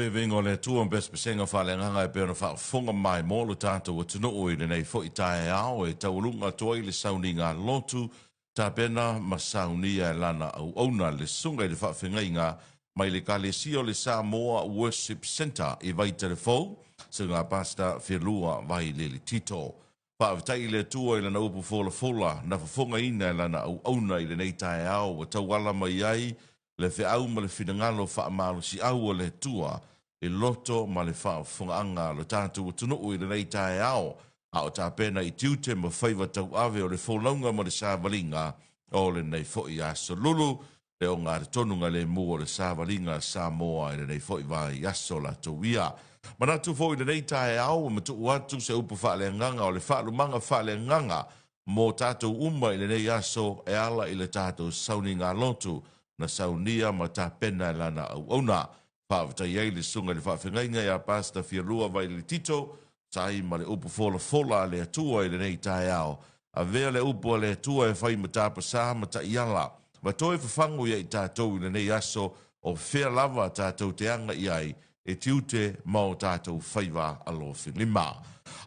Vevega o le Atua ma pesepesega faaleagaga e pei ona faafofoga mai mo lo tatou atunuu i lenei foi taeao e taualuga atu ai le sauniga lotu tapena ma saunia e lana auauna le Susuga i le Faafeagaiga mai le Ekalesia o le Samoa Worship Centre i Vaitele-fou, Susuga Pastor Fialua Vailele Tito. Faafetai i le Atua i Lana upu folafola na fofogaina e Lana auauna i lenei taeao ua tauala mai ai le feau ma le finagalo faamalosiau o le Atua i loto ma le faafofogaaga a lo tatou atunuu i lenei taeao, a o tapena i tiute ma faiva tauave o le folauga ma le savaliga o lenei foi aso lulu, le ogatotonu galemu o le savaliga a Samoa i lenei foi vaiaso latou ia. Manatu foi i lenei taeao ua matuu atu se upu faaleagaga o le faalumaga faaleagaga mo tatou uma i lenei aso e ala i le tatou sauniga lotu na saunia ma tapena e lana auauna. Faafetai ai le Susuga i le Faafeagaiga ia Pastor Fialua Vailele Tito, sai ma le upu folafola a le Atua i lenei taeao. Avea le upu a le Atua e fai ma tapasā ma taiala, ma toe fafagu ia i tatou i lenei aso o fea lava tatou te aga i ai e tiute ma o tatou faiva alofilima.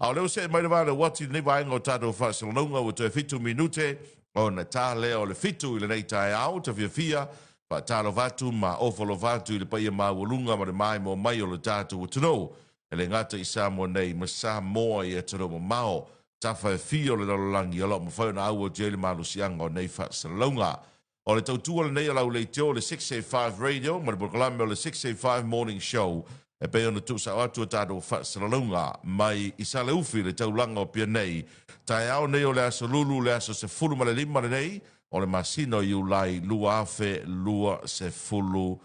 A o lea ua see mai le vaa o le uati i lenei vaega o tatou faasalalauga ua toe 7 minute ona ta lea o le 7 i lenei taeao tafiafia faatalofa atu ma ofo alofa atu i le paia maualuga ma le maimoa mai o le tatou atunuu e le gata i Samoa nei ma Samoa i atunuu mamao tafa e fia o le lalolagi o lo o mafai ona auau atu ai le malosiaga o nei faasalalauga. O le tautua lenei a lau leitio o le 685 Radio ma le polokalame o le 685 Morning Show e pei ona tuusao atu a tatou faasalalauga mai i Saleufi le taulaga o Apia nei. Taeao nei o le aso Lulu le aso 15 lenei o le masina o Iulai 2026.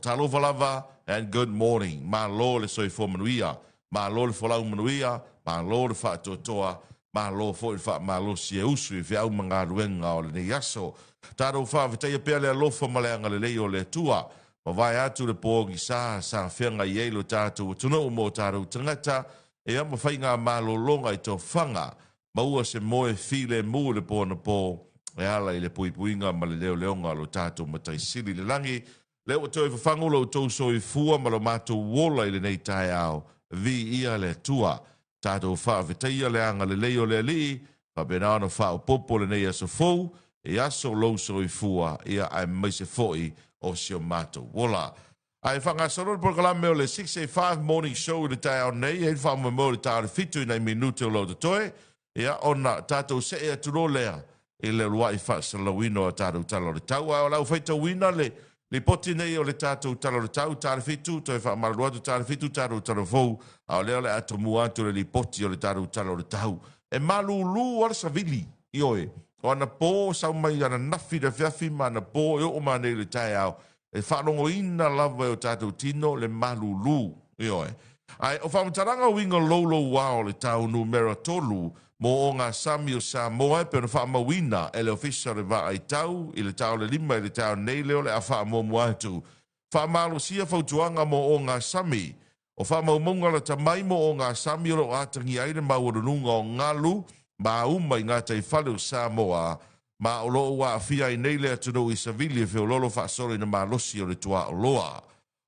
Talofa lava and good morning. Malo le soifua manuia. Malo le folau manuia, malo le faatoatoa, malo foi le faamalosi e usu i feau ma galuega o lenei aso. Tatou faafetaia pea le alofa ma le agalelei o le Atua. Mavae atu le pogisa sa feagai ai lo tatou atunuu mo tatou tagata, ia ma faiga malologa i tofaga. Maua se moe filemu i le po anapo e ala i le puipuiga ma le leoleoga o lo tatou Matai Sili i le lagi. Lea ua toe fafagu lo outou soifua ma lo matou ola i lenei taeao. Viia le Atua. Tatou faafetaia le agalelei o le Alii, faapena ona faaopoopo lenei aso fou i aso lou soifua, ia aemaise foi o si o matou ola. Ae faagasolo le polokalame o le 6:05 Morning Show i le taeao nei, e i ai le faamoemoe o le ta o le 7 i nai minute o lo o totoe, ia ona tatou see atu loa lea i le uluai faasalalauina o a tatou tala o le tau. Ae o le a ou faitauina le lipoti nei o le tatou tala o le tau, ta le 7, toe faamalulu atu, ta le 7 tatou tala fou, a o lea o le a tomua atu le lipoti o le tatou tala o le tau. E malūlū lava le savili, ioe, o anapo sau mai ananafi i le afiafi ma anapo e oo mai nei i le taeao, e faalogoina lava e o tatou tino le malūlū, ioe. Ae o faamatalaga uiga louloua o le tau numera 3 mo ogasami o Samoa e pei ona faamauina e le Ofisa o le Vaai Tau i le ta o le 5 i le taeao nei lea o le a faamuamua atu. Faamalosia fautuaga mo ogasami. O faamaumauga lata mai mo ogasami o lo o atagia ai le maualuluga o galu ma auma i gataifale o Samoa ma o lo o ua aafia ai nei le atunuu i savili e feoloolo faasoloina malosi o le tuaoloa.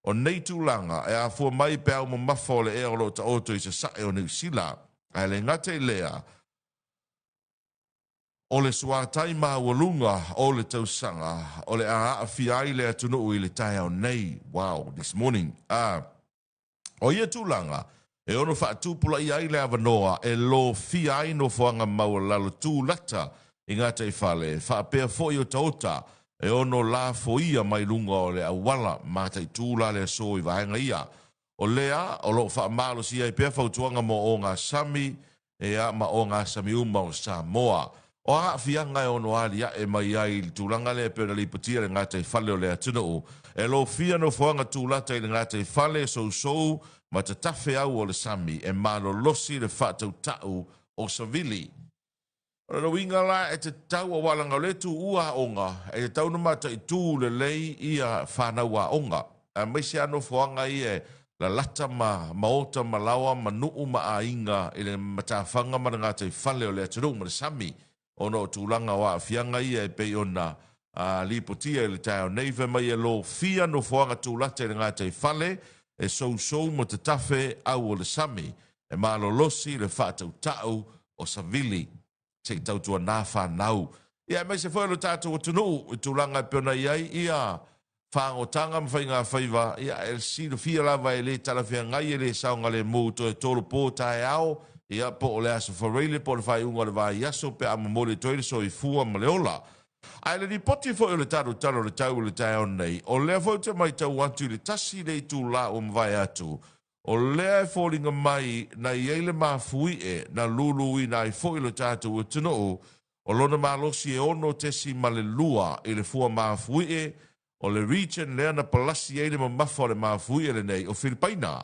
O nei tulaga e afua mai pe au mamafa o le ea o lo o taoto i sasae o Niu Sila, ae le gata i lea, o le suatai maualuga o le tausaga o le a aafia ai le atunuu i le taeao nei, wow, this morning. A o ia tulaga e ono faatupulaia ai le avanoa e lofia ai nofoaga maualalo tulata i gataifale faapea foi otaota e ono lafoia mai luga o le auala mataitū la le aso i vaega ia. O lea o lo o faamalosia ai pea fautuaga mo ogasami ia ma ogasami uma o Samoa. O aafiaga e ono aliae mai ai i le tulaga lea e pei ona lipotia le gataifale o le atunuu, e lofia nofoaga tulata i le gataifale, sousou ma tatafe au o le sami e malolosi le faatautau o savili. O le uiga la e tatau aua leaga o lea e tuua aoga, e tatau ona mataitū lelei ia fanau aoga, aemaise lava nofoaga ia e lalata ma maota ma laoa ma nuu ma aiga i le matafaga ma le gataifale o le atunuu ma le sami, ona o tulaga o aafiaga ia e pei ona lipotia i le taeao nei. Fai mai e lofia nofoaga tulata i le gataifale E sousou ma tatafe au o le sami, e malolosi le faatautau o savili se i tautuanā fanau. Ia aemaise foi o lo tatou atunuu i tulaga e pei ona i ai ia fagotaga ma faigafaiva, ia e silafia lava e le talafeagai, e le saogalemu toe tolopo taeao, ia po o le Aso Faraile po o le faaiuga o le vaiaso pe a momoli atu ai le soifua ma le ola. Ae le lipoti foi o le talotalo o le tau i le taeao nei, o lea foi ou te matau atu i le tasi le itulā ua mavae atu, o lea e foliga mai na i ai le mafuie na luluina ai foi lo tatou atunuu, o lona malosi e 6.2 i le fua mafuie, o le region lea na palasi ai le mamafa o le mafuie lenei o Filipaina.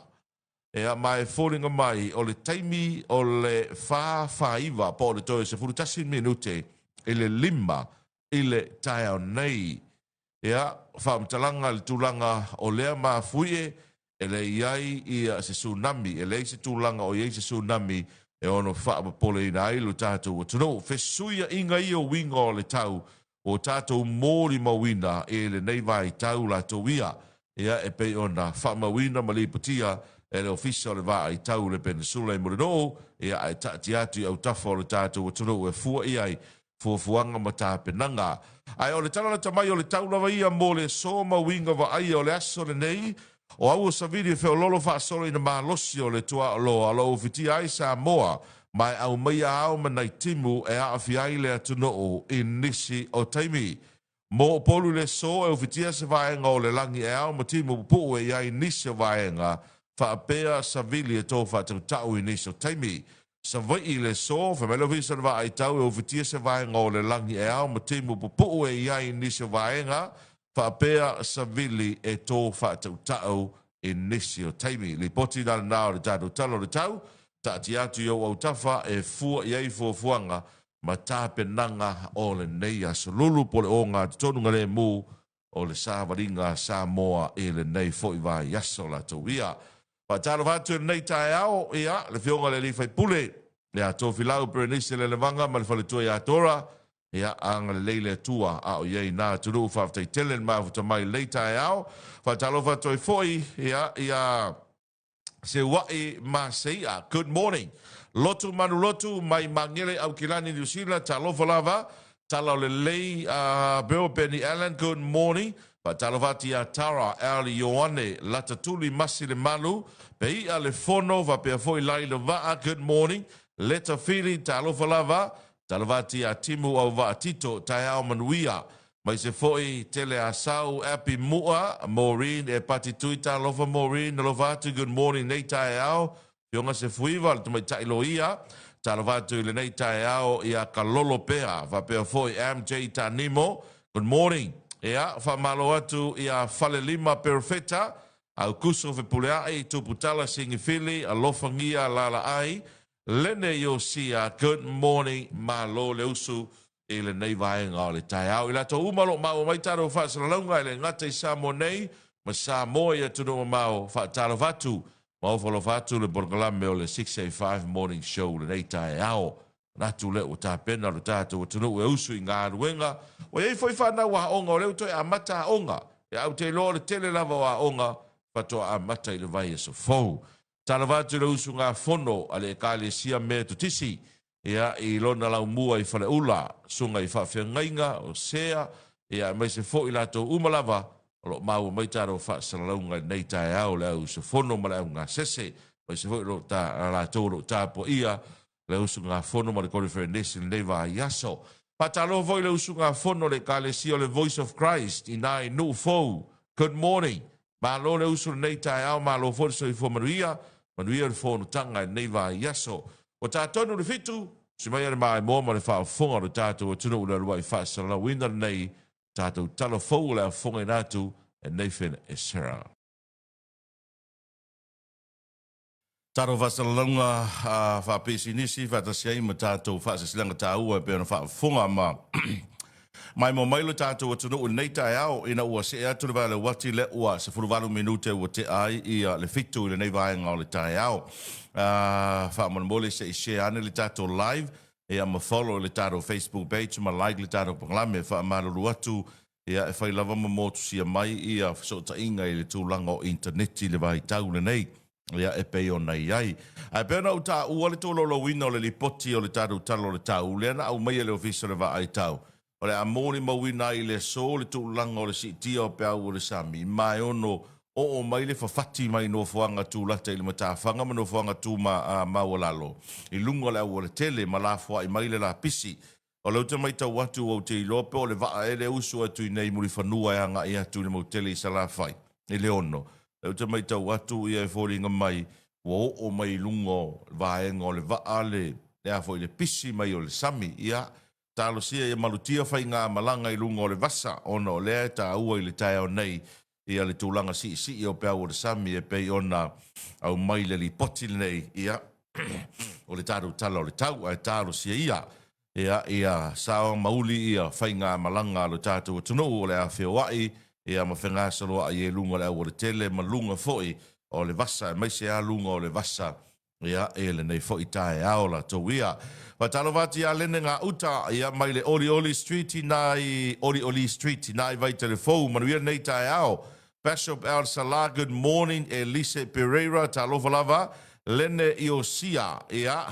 Ea, ma e foliga mai o le taimi o le 4:49 po o le toe 11 minute i le 5 i le taeao nei. Ea, faamatalaga i le tulaga o lea mafuie, e le i ai ia se tsunami, e leai se tulaga o i ai se tsunami e ono faapopoleina ai lo tatou atunuu. Fesuiaiga ia o uiga o le tau ua tatou molimauina i lenei vaitau latou ia, ia e pei ona faamauina ma lipotia e le Ofisa o le Vaai Tau i le Penisula i Mulinuu, ia ae taatia atu i autafa o le tatou atunuu e fua i ai fuafuaga ma tapenaga. Ae o le tala lata mai o le tau lava ia mo le aso ma uiga vaaia o le aso lenei, o au o savili e feololo faasolo ina malosi o le tuaoloa o lo o ufitia ai Samoa ma e aumaia ao ma nai timu e aafia ai le atunuu i nisi o taimi. Mo Upolu i le aso e ufitia se vaega o le lagi e ao ma timu pupuu e i ai nisi o vaega faapea savili e to faatautau i nisi o taimi. Savaii i le aso, fai mai le Ofisa o le Vaai Tau e ufitia se vaega o le lagi e ao ma timu pupuu e i ai nisi o vaega faapea savili e to faatautau i nisi o taimi. Lipoti la lena o le tatou Tala o le Tau, taatia atu i ou autafa e fua i ai fuafuaga ma tapenaga o lenei aso lulu po o le ogatotonu galemu o le savaliga a Samoa i lenei foi vaiaso latou ia. Faatalofa atu i lenei taeao, ia, le Afioga i le Alii Faipule, ia Tofilau Berenice Lelevaga ma le faletua ia Dora, ia, agalelei le Atua a o i ai na atunuu. Faafetai tele le mafuta mai i lenei taeao. Faatalofa atu ai foi, ia, ia Seua'i ma Sei'a. Good morning. Lotu manu lotu mai Magele Aukilani New Zealand. Talofa lava. Tala o le lei a Bill Benny Allen. Good morning. Faatalofa atu ia Tara Ali Ioane Latatuli Masi le Malu. Pei'a le Fono faapea foi Laila Va'a. Good morning. Leta Fili. Talofa lava. Talofa atu ia Timu Auva'a Tito. Taeao manuia. Maise foi tele a sau Api Mua, Maureen e pati tui talofa Maureen alofa atu good morning nei taeao Fioga Sefuiva le tamaitai loia talofa atu i lenei taeao ia Kalolo Pea faapea foi MJ Tanimo good morning Ia faamalo atu ia Falelima Perofeta Aukuso Fepuleai Tuputala Singifili alofagia Lalaai Lene Iosia good morning malo le usu i lenei vaega o le taeao. I latou uma o lo o maua mai tatou faasalalauga e le gata i Samoa nei ma Samoa i atunuu mamao, faatalofa atu ma ofo alofa atu le polokalame o le 685 Morning Show lenei taeao. Manatu lea ua tapena lo tatou atunuu e usu i galuega. Ua i ai foi fanau aoga o lea ua toe amata aoga. Ia ou te iloa o le tele lava o aoga faatoa amata i le vaiaso fou. Talofa atu i le usugafono a le Ekalesia Metotisi, ia, i lona laumua i Faleula, susuga i faafeagaiga o Sea, ia, aemaise foi i latou uma lava o lo o maua mai tatou faasalalauga i lenei taeao, le au usufono ma le au gasese, aemaise foi o lo o ta, latou o lo o tapuaia le usugafono ma le koneferenesi i lenei vaiaso. Faatalofa foi i le usugafono a le Ekalesia o le Voice of Christ i na i Nuu Fou. Good morning. Malo le usu i lenei taeao, malo foi le soifua manuia, manuia le fonotaga i lenei vaiaso. Ua ta tonu le 7, usi mai le maimoa ma le faafofoga o le tatou atunuu i le uluai faasalalauina lenei tatou tala fou o le a fofogaina atu e Nathan Esera. Tatou faasalalauga faapisinisi faatasi ai ma tatou faasilasilaga taua e pei ona faafofoga ma maimoa mai lo tatou atunuu i lenei taeao ina ua see atu le vae uati lea ua 18 minute ua tea ai ia le 7 i lenei vaega o le taeao. Faamolemole se i share ane le tatou live ia ma follow i le tatou Facebook page ma like le tatou polokalame. Faamalulu atu. Ia, e fai lava ma motusia mai ia fesootaiga i le tulaga o initaneti i le vaitau lenei, ia, e pei ona i ai. Ae pei ona ou taua le tolaulauina o le Lipoti o le tatou Tala o le Tau, lea na aumaia e le Ofisa o le Vaai Tau, o le a molimauina ai i le aso le tulaga o le siitia o peau o le sami, ma e ono oo mai le fafati mai nofoaga tulata i le matafaga ma nofoaga tu maualalo i luga o le aualatele ma lafoai mai le lapisi. O lea ou te matau atu ua ou te iloa pe o le vaa ea lea e usu atu i inei i Mulifanua e agai atu i le moutele i Salafai i le 6. Lea ou te matau atu ia e foliga mai ua oo mai i luga o le vaega o le vaa le le a foi le pisi mai o le sami. Ia, talosia ia malutia faigamalaga i luga o le vasa ona o lea e taua i le taeao nei ia le tulaga siisii o peau o le sami e pei ona aumai le lipoti lenei, ia, o le tatou Tala o le Tau, ae talosia ia, ia, ia sao ma uli ia faigamalaga a lo tatou atunuu o le a feoai, ia, ma fegasoloai ai i luga o le aualatele ma luga foi o le vasa, aemaise lava luga o le vasa Ia, e lenei foi taeao latou ia. Faatalofa atu ia Lene Gauta, ia mai le Olioli Street ina i Olioli Street ina i Vaitele Fou. Manuia lenei taeao. Bishop El Salah, good morning. Elise Pereira, talofa lava. Lene Iosia, ia,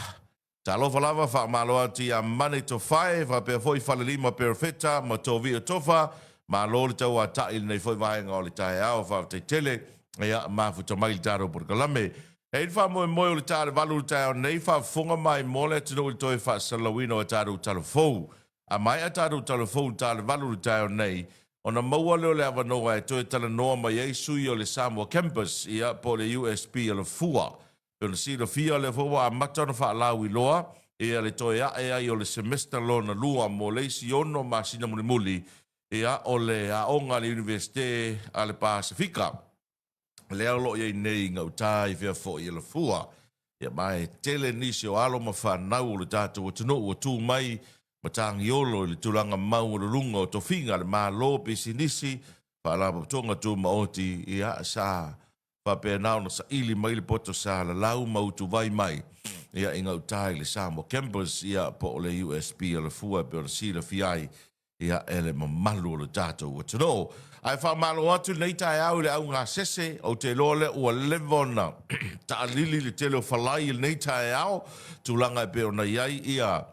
talofa lava, faamalo atu ia Mane Tofae, faapea foi Falelima Perofeta ma Tovio Tofa. Malo le tauata'i i lenei foi vaega o le taeao, faafetai tele. Ia, mafuta mai le tatou polokalame. E i ai le faamoemoe o le ta le 8 i le taeao nei, faafofoga mai mo le atunuu i le toe faasalalauina o a tatou tala fou. A maea tatou tala fou i le ta le 8 i le taeao nei, ona maua lea o le avanoa e toe talanoa mai ai sui o le Samoa Campus, ia, po o le USB Alafua. Pei ona silafia, o lea foi ua amata ona faalauiloa ia le toe ae ai o le semester lona lua mo le isi 6 masina mulimuli, ia, o le aoga a le Iunivesite a le Pasefika. Lea o lo o i ai nei i gauta i fea foi i Alafua. Ia, ma e tele nisi o alo ma fanau o le tatou atunuu ua tu mai ma tagiolo i le tulaga maualuluga o tofiga a le Malo, pisinisi, faalapotopotoga tumaoti, ia, sa faapena ona saili mai le poto salalau ma utuvai mai ia i gauta i le Samoa Campus, ia, po o le USB Alafua e pei ona silafia ai ia e le mamalu o le tatou atunuu. Ae faamalo atu lenei taeao i le augasese, ou te iloa lea ua leva ona taalili le tele o falai i lenei taeao, tulaga e pei ona i ai ia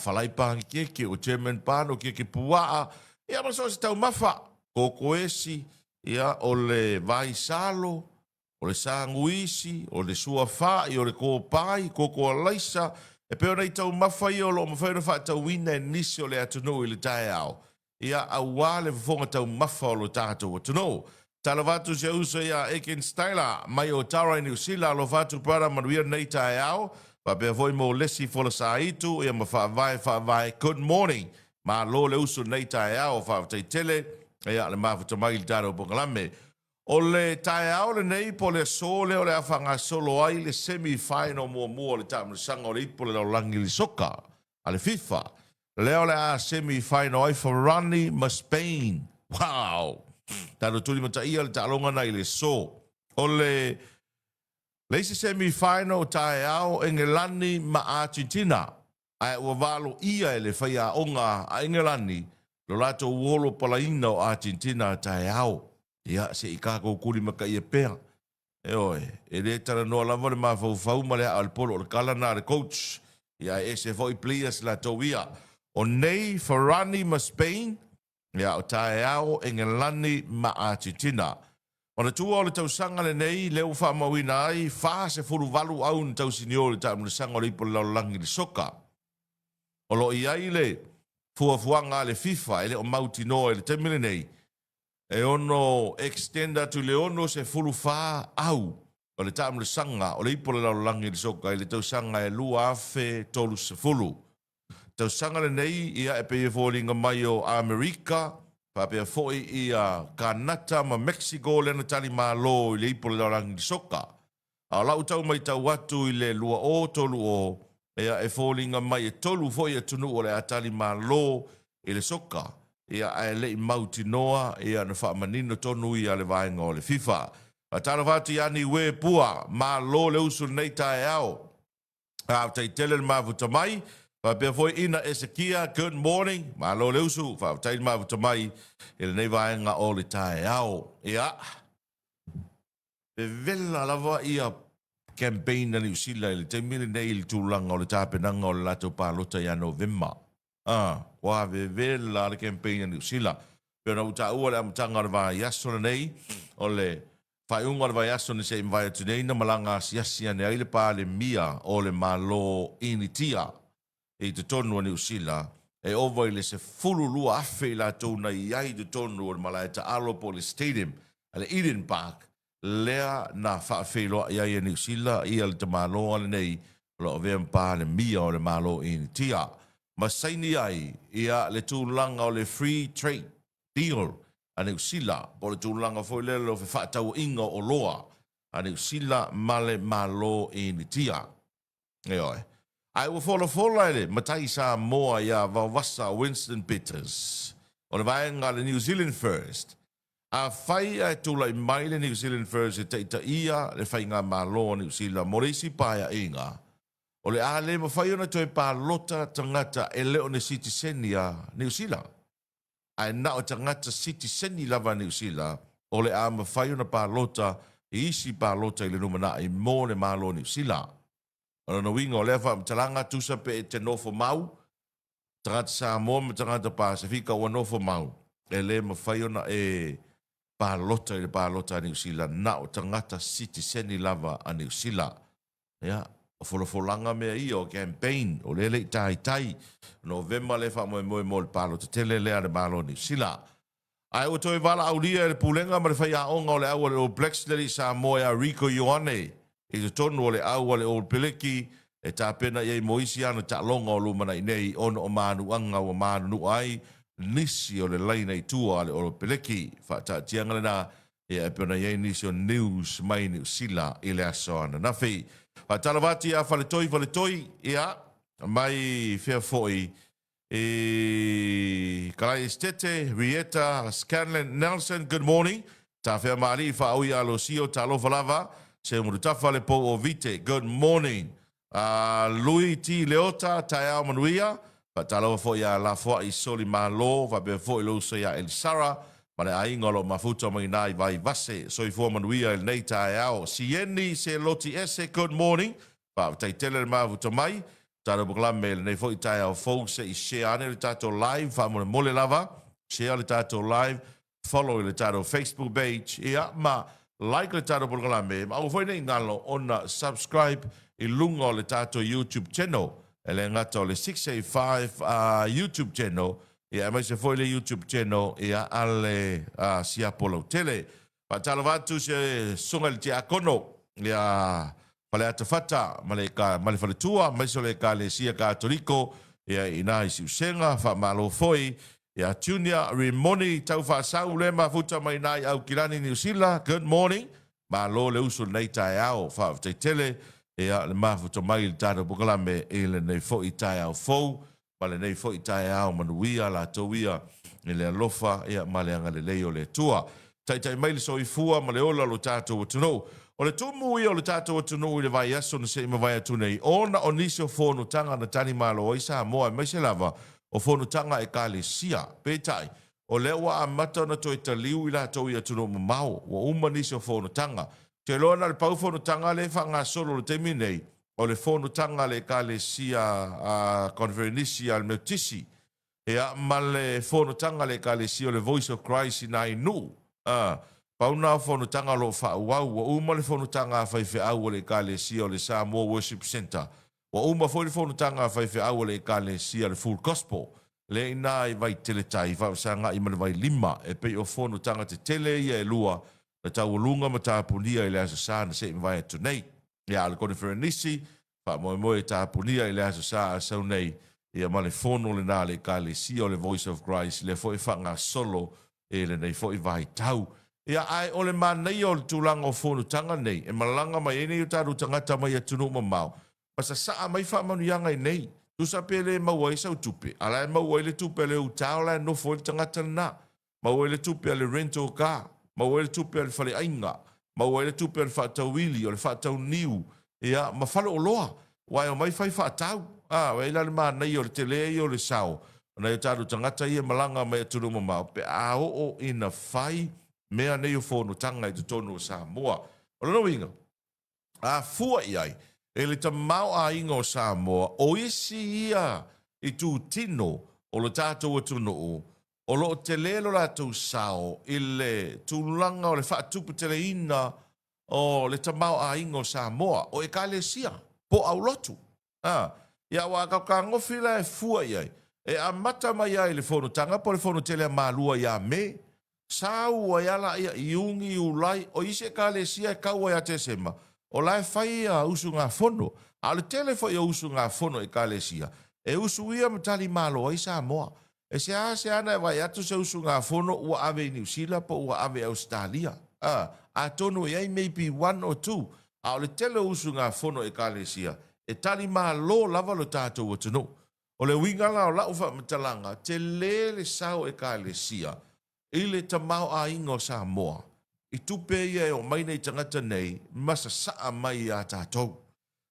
falai panikeke, o German pan, o keke puaa, ia ma so o se taumafa, kokoesi, ia o le vaisalo, o le saguisi, o le suafa'i, o le kopai, koko alaisa, e pei ona i taumafa ia o lo o mafai ona faatauina e nisi o le atunuu i le taeao, ia, aua le fofoga taumafa o lo tatou atunuu. Talofa atu si ou uso ia Ekin Styler mai Otara i Niu Sila, alofa atu brother, manuia lenei taeao, faapea foi mo Lesi Folasaitu, ia ma Faavae Faavae, good morning, malo le uso i lenei taeao, faafetai tele, ia, le mafuta mai i le tatou polokalame. O le taeao lenei po o le aso lea o le a faagasolo ai le semi final muamua o le taamilosaga o le Ipu o le Lalolagi i le Soka a le FIFA. Lea o le a semi final ai Farani ma Spain. Wow! Tatou tulimataia le taaloga na i le aso. O le le isi semi final taeao Engelani ma Argentina. Ae ua valoia e le faiaoga a Engelani lo latou olo palaina o Argentina a taeao. Ia, se i tatou tulimataia pea. Ioe, e le talanoa lava le mafaufau ma le aa o le polo o le tala na a le coach. Ia, ae ese foi players latou ia. O nei Farani ma Spain, ia, o taeao Engelani ma Argentina. Manatua o le tausaga lenei lea ua faamauina ai 48 au na tausinio i le taamilosaga o le Ipu o le Lalolagi i le Soka. O lo o i ai le fuafuaga a le FIFA e le o mautinoa i le taimi lenei e ono extend atu i le 64 au o le taamilosaga o le Ipu o le Lalolagi i le Soka i le tausaga e 2030. Tausaga lenei, ia, e pei e foliga mai o Amerika, faapea foi ia Kanata ma Mexico lea na tali malo i le ipu o le lalolagi soka. A o lau tau matau atu i le 2030, ia, e foliga mai e tolu foi atunuu o le a tali malo i le soka, ia, ae le i mautinoa, ia, na faamanino tonu ia le vaega o le FIFA. Faatalofa atu ia Niue Pua, malo le usu i lenei taeao. Faafetai tele le mafuta mai. Faapea foi Ina Esekia, good morning. Malo le usu, faafetai le mafuta mai i lenei vaega o le taeao. Ia, vevela lava ia campaign a Niu Sila i le taimi lenei i le tulaga o le tapenaga o le latou palota ia Novema. A, ua vevela le campaign a Niu Sila. Pei ona ou taua le amataga o le vaiaso lenei, o le faaiuga o le vaiaso na se i mavae atu nei na malaga asiasi ane ai le Palemia o le Malo Initia i totonu o Niu Sila, e ova i le 12,000 i latou na i ai i totonu o le malae taalo po o le stadium a le Eden Park lea na faafeiloai ai e Niu Sila ia le tamaloa lenei o lo o avea ma Palemia o le Malo Initia ma saini ai ia le tulaga o le Free Trade Deal a Niu Sila po o le tulaga foi lea o le fefaatauaiga o oloa a Niu Sila ma le Malo Initia. Ioe. Ae ua folafola e le matai Samoa ia Vaovasa Winston Peters o le vaega a le New Zealand First, afai ae tulai mai le New Zealand First e taitaia le faigamalo a Niu Sila mo le isi paeaiga, o le a le mafai ona toe palota tagata e le o ni sitiseni a Niu Sila. Ae na o tagata sitiseni lava a Niu Sila o le a mafai ona palota i isi palota i le lumanai mo le Malo o Niu Sila. O lona uiga o lea faamatalaga tusa pe e te nofo mau, tagata Samoa ma tagata Pasefika ua nofo mau, e le mafai ona e palota i le palota a Niu Sila, na o tagata sitiseni lava a Niu Sila. Ia, o folafolaga mea ia o campaign, o lea e le i taitai. Novema lea e faamoemoe mo le palota tele lea a le Malo o Niu Sila. Ae ua toe valaaulia e le Pulega ma le Faiaoga o le Au a le All Blacks le alii Samoa ia Rieko Ioane i totonu o le Au a le All Peleki e tapena i ai mo isi ana taaloga o lumanai nei ona o manuaga ua manunua ai nisi o le laina i tua a le All Peleki. Faataatiaga lena ia e pei ona i ai nisi o news mai Niu Sila i le aso ananafi. Faatalofa atu ia Faletoi Faletoi, ia, mai fea foi i Kalai Esitete, Rieta, Scanlon, Nelson, good morning. Tafea Maalii, Faaui Alosio, talofa lava. Seumulutafa le pou o Vite, good morning. Lui T. Leota, taeao manuia. Faatalofa foi ia Lafoai Soli Malo, faapea foi le uso ia Elisara ma le aiga o lo o mafuta mai ina i Vaivase. Soifua manuia i lenei taeao. Sieni Seloti Ese, good morning. Faafetai tele le mafuta mai. Tatou polokalame i lenei foi taeao fou se i share ane le tatou live faamolemole lava. Share le tatou live, follow i le tatou Facebook page, ia ma like le tatou polokalame ma aua foi ne i galo ona subscribe i luga o le tatou YouTube channel. E le gata o le 685 YouTube channel, ia aemaise foi le YouTube channel ia a le Siapo Lautele. Faatalofa atu se susuga i le Tiakono ia Faleata Fata ma le ma le faletua aemaise o le Ekalesia Katoliko ia i ina i Siusega. Faamalo foi ia Junior Rimoni Taufaasau le mafuta mai ina i Aukilani Niu Sila. Good morning. Malo le usu i lenei taeao. Faafetai tele ia le mafuta mai i le tatou polokalame i lenei foi taeao fou ma lenei foi taeao manuia latou ia i le alofa ia ma le agalelei o le Atua. Taitai mai le soifua ma le ola o lo tatou atunuu. O le tumu ia o le tatou atunuu i le vaiaso na se i mavae atu nei, ona o nisi o fonotaga na talimalo ai Samoa aemaise lava o fonotaga a Ekalesia. Peitai, o lea ua amata ona toe taliu i latou i atunuu mamao, ua uma nisi o fonotaga. Ou te iloa na o le pau fonotaga lea e faagasolo i le taimi nei, o le fonotaga a le Ekalesia a Koneferenisi a le Metotisi, ia, ma le fonotaga a le Ekalesia o le Voice of Christ i nai nuu. A, pau na o fonotaga o lo o faaauau. Ua uma le fonotaga a faifeau a le Ekalesia o le Samoa Worship Centre. Ua uma foi le fonotaga a faifeau a le Ekalesia o le Full Gospel, lea i ina i Vaiteletai, faafesagai ma le Vailima, e pei o fonotaga tetele ia e lua na taualuga ma tapunia i le Aso Sa na se i mavae atu nei. Ia, a o le koneferenisi, faamoemoe e tapunia i le Aso Sa a sau nei, ia ma le fono lena a le Ekalesia o le Voice of Christ, lea foi e faagasolo i lenei foi vaitau. Ia, ae o le manaia o le tulaga o fonotaga nei, e malaga mai ai nei o tatou tagata mai atunuu mamao, ma sasaa mai faamanuiaga i nei. Tusa pe le maua ai sau tupe, a la e maua ai le tupe a le hotel la e nofo ai le tagata lena. Maua ai le tupe a le rental car, maua ai le tupe a le faleaiga, maua ai le tupe a le faatauili, o le faatauniu, ia, ma faleoloa, aua e omai fai faatau. A, vaai la le manaia o le tele ia o le sao o nai o tatou tagata ia e malaga mai atunuu mamao pe a oo ina fai mea nei o fonotaga i totonu o Samoa. O lona uiga, a fua i ai e le tamaoaiga o Samoa, o isi ia itutino o lo tatou atunuu o lo o tele lo latou sao i le tulaga o le faatuputeleina o le tamaoaiga o Samoa, o Ekalesia po o aulotu. A, ia aua a tatou fetagofi la e fua i ai, e amata mai lava i le fonotaga po o le fonotele a Malua ia Me, sau ai lava laia Iuni, Iulai, o isi Ekalesia e tau ai ia Tesema, o la e fai usugafono. A o le tele foi o usugafono a Ekalesia, e usuia ma talimalo ai Samoa. E seasea ona e vaai atu se usugafono ua ave i Niu Sila po ua ave i Ausetalia. Atonu e i ai maybe one or two, a o le tele o usugafono a Ekalesia, e talimalo lava lo tatou atunuu. O le uiga la o lau faamatalaga, tele le sao o Ekalesia i le tamaoaiga o Samoa i tupe ia e oo mai nei tagata nei ma sasaa mai ia tatou.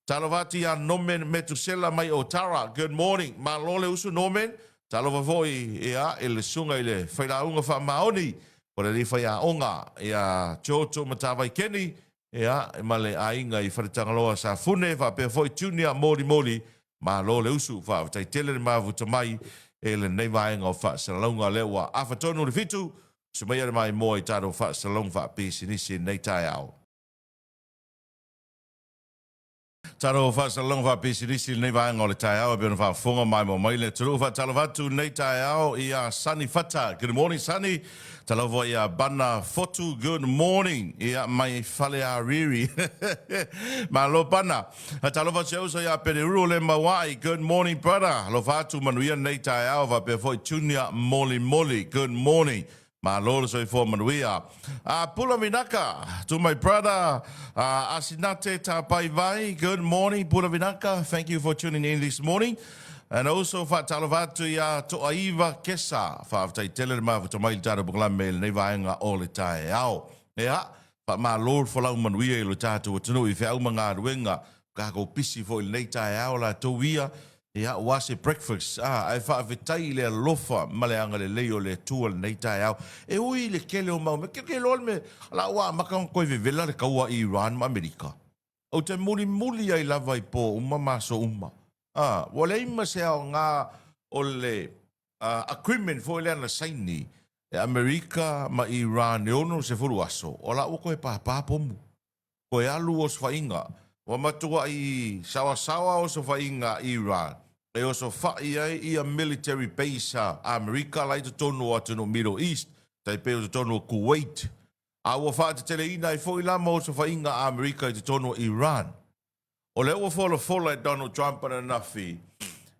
Talofa atu ia Norman Metusela mai Otara, good morning, malo le usu Norman. Talofa foi ia i le susuga i le failauga faamaoni o le alii faiaoga ia Joto Matavai Kenny, ia ma le aiga i Faletagaloa Safune, faapea foi Junior Molimoli, malo le usu, faafetai tele le mafuta mai i lenei vaega o faasalalauga lea ua afa tonu le 7, usu maia le maimoa i tatou faasalalauga faapisinisi i lenei taeao. Tatou faasalalauga faapisinisi i lenei vaega o le taeao e pei ona faafofoga maimoa mai le atunuu. Faatalofa atu i lenei taeao ia Sunny Fata. Good morning Sunny. Talofa ia Bana Fotu. Good morning. Ia mai Faleariri. Malo Bana. Talofa atu uso ia Pereuru le Mauai. Good morning brother. Alofa atu manuia lenei taeao faapea foi Junior Moli Moli. Good morning. Malo le soifua manuia. Pula Vinaka, to my brother Asinate Tapaivai. Good morning Pula Vinaka. Thank you for tuning in this morning. And also faatalofa atu ia Toaiva Kesa. Faafetai tele le mafuta mai i le tatou polokalame i lenei vaega o le taeao. Ia, faamalo le folau manuia i lo tatou atunuu i feau ma galuega. Tatou pisi foi i lenei taeao latou ia, ia ua se breakfast, ae faafetai i le alofa ma le agalelei o le Atua i lenei taeao. E ui i le tele o mau mea, ke loa le mea, la ua amata ona toe vevela le taua i Iran ma Amerika. Ou te mulimuli ai lava i po uma ma aso uma. Ua leai ma se aoga o le agreement foi lea na saini e Amerika ma Iran e 60 aso, o la ua toe pāpā pomu. Toe alu osofaiga. Ua matuai saoasaoa osofaiga a Iran e osofai ai ia military base a Amerika la i totonu o atunuu Middle East, tai pei o totonu o Kuwait. A ua faateteleina ai foi la ma osofaiga a Amerika i totonu o Iran. O lea ua folafola e Donald Trump ananafi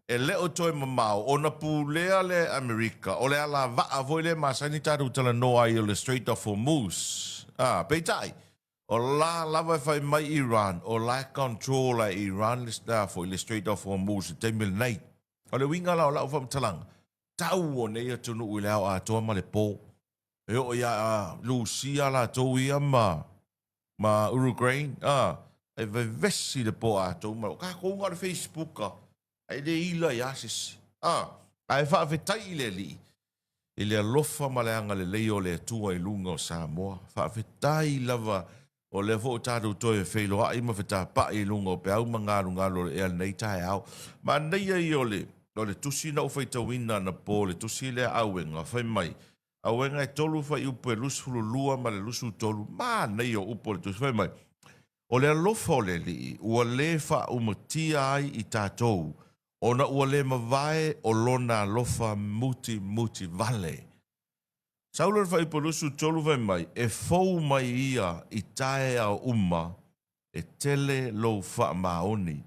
e le o toe mamao ona pulea lea e Amerika o le alavaa foi lea e masani tatou talanoa ai o le Strait of Hormuz. Peitai, o la lava e fai mai Iran, o la e control e Iran le, foi le Strait of Hormuz i le taimi lenei. O le uiga la o lau faamatalaga, tau o nei atunuu i le ao atoa ma le po. E oo ia Lusia latou ia ma Uruguay, e vevesi le po atoa ma o tatou na o le Facebook e le ila ia se isi. Ae faafetai i le Alii i le alofa ma le agalelei o le Atua i luga o Samoa. Faafetai lava o lea foi ua tatou toe feiloai ma fetapai i luga o peau ma galugalu o le ea lenei taeao. Manaia ia o le tusi na ou faitauina anapo, le tusi lea a Auega, fai mai, Auega e 3 fuaiupu e 22 ma le 23, manaia o upu o le tusi, fai mai, o le alofa o le Alii ua le faaumatia ai i tatou, ona ua le mavae o lona alofa muti vale. Saulo le fuaiupu 23 fai mai, e fou mai ia i taeao uma, e tele lou faamaoni.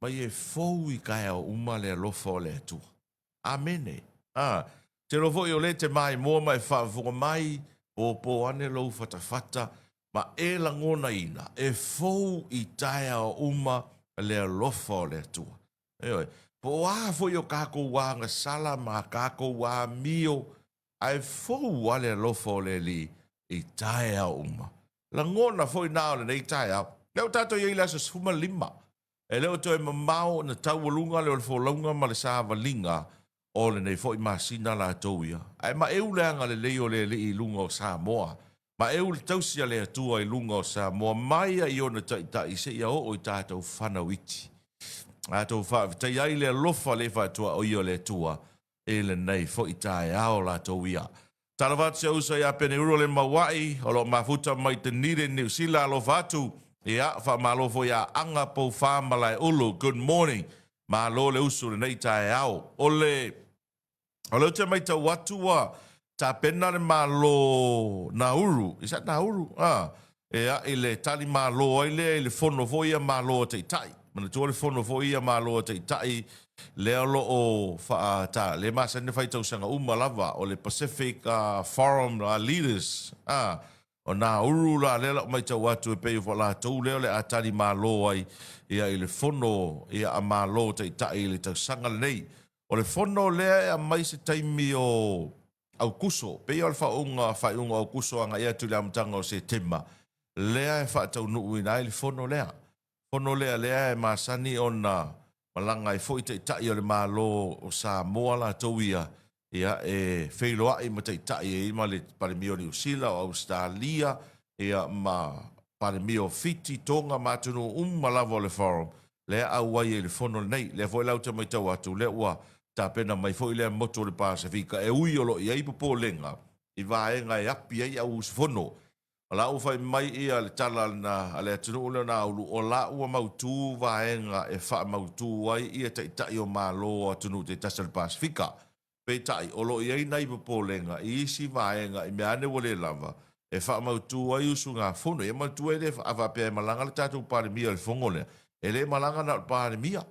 Mai e fou i taeao uma le alofa o le Atua. Amene. Te iloa foi o lea e te maimoa ma e faafofoga mai, pōpō ane lou fatafata, ma e lagonaina, e fou i taeao uma le alofa o le Atua. Ioe, po o a foi o tatou agasala ma tatou amio, ae fou lava le alofa o le Alii i taeao uma. Lagona foi na o lenei taeao. Lea ua tatou i ai i le aso 15. E le o toe mamao ona taualuga lea o le folauga ma le savaliga o lenei foi masina latou ia. Ae maeu le agalelei o le Alii i luga o Samoa. Maeu le tausi a le Atua i luga o Samoa mai lava i ona taitai seia oo i tatou fanau iti. Tatou faafetaia ai le alofa le faatuaoia o le Atua i lenei foi taeao latou ia. Talofa atu si ou uso ia Peneuro le Mauai, o lo o mafuta mai Dunedin, Niu Sila, alofa atu. Ia, faamalo foi ia Aga Poufa Malaeulu, good morning. Malo le usu i lenei taeao. O le o lea ou te matau atu ua tapena le Malo Nauru, is that Nauru? Ah, ea, i le tali malo ai lea i le fono foi ia Malo a Taitai. Manatua le fono foi ia Malo a Taitai lea o lo o faa, lea e masani ona fai i tausaga uma lava, o le Pacific Forum Leaders. Ah, o Nauru la lea lau matau atu e pei o latou lea o le a tali malo ai ia i le fono ia a Malo Taitai i le tausaga lenei. O le fono lea e aumai se taimi o Aukuso, pei o le faauuga faaiuga o Aukuso agai atu i le amataga o Setema, lea e faataunuuina ai le fono lea. Fono lea lea e masani ona malaga ai foi taitai o le Malo o Samoa latou ia, ia e feiloai ma taitai ai ma le Palemia o Niu Sila, o Ausetalia, ia ma Palemia o Fiti, Toga ma atunuu uma lava o le Forum, lea e auai ai i le fono lenei. Lea foi la ou te matau atu, lea ua tapena mai foi lea motu o le Pasefika, e ui o lo o i ai popolega i vaega e api ai au usufono. O la ua fai mai ia le tala a le atunuu lea o Naulu, o la ua mautu vaega e faamautu ai ia taitai o Malo o atunuu taitasi o le Pasefika. Peitai, o lo o i ai nai popolega i isi vaega i mea ane ua le lava e faamautu ai usugafono. Ia manatua e le, a faapea e malaga le tatou Palemia i le fono lea, e le malaga na o le Palemia.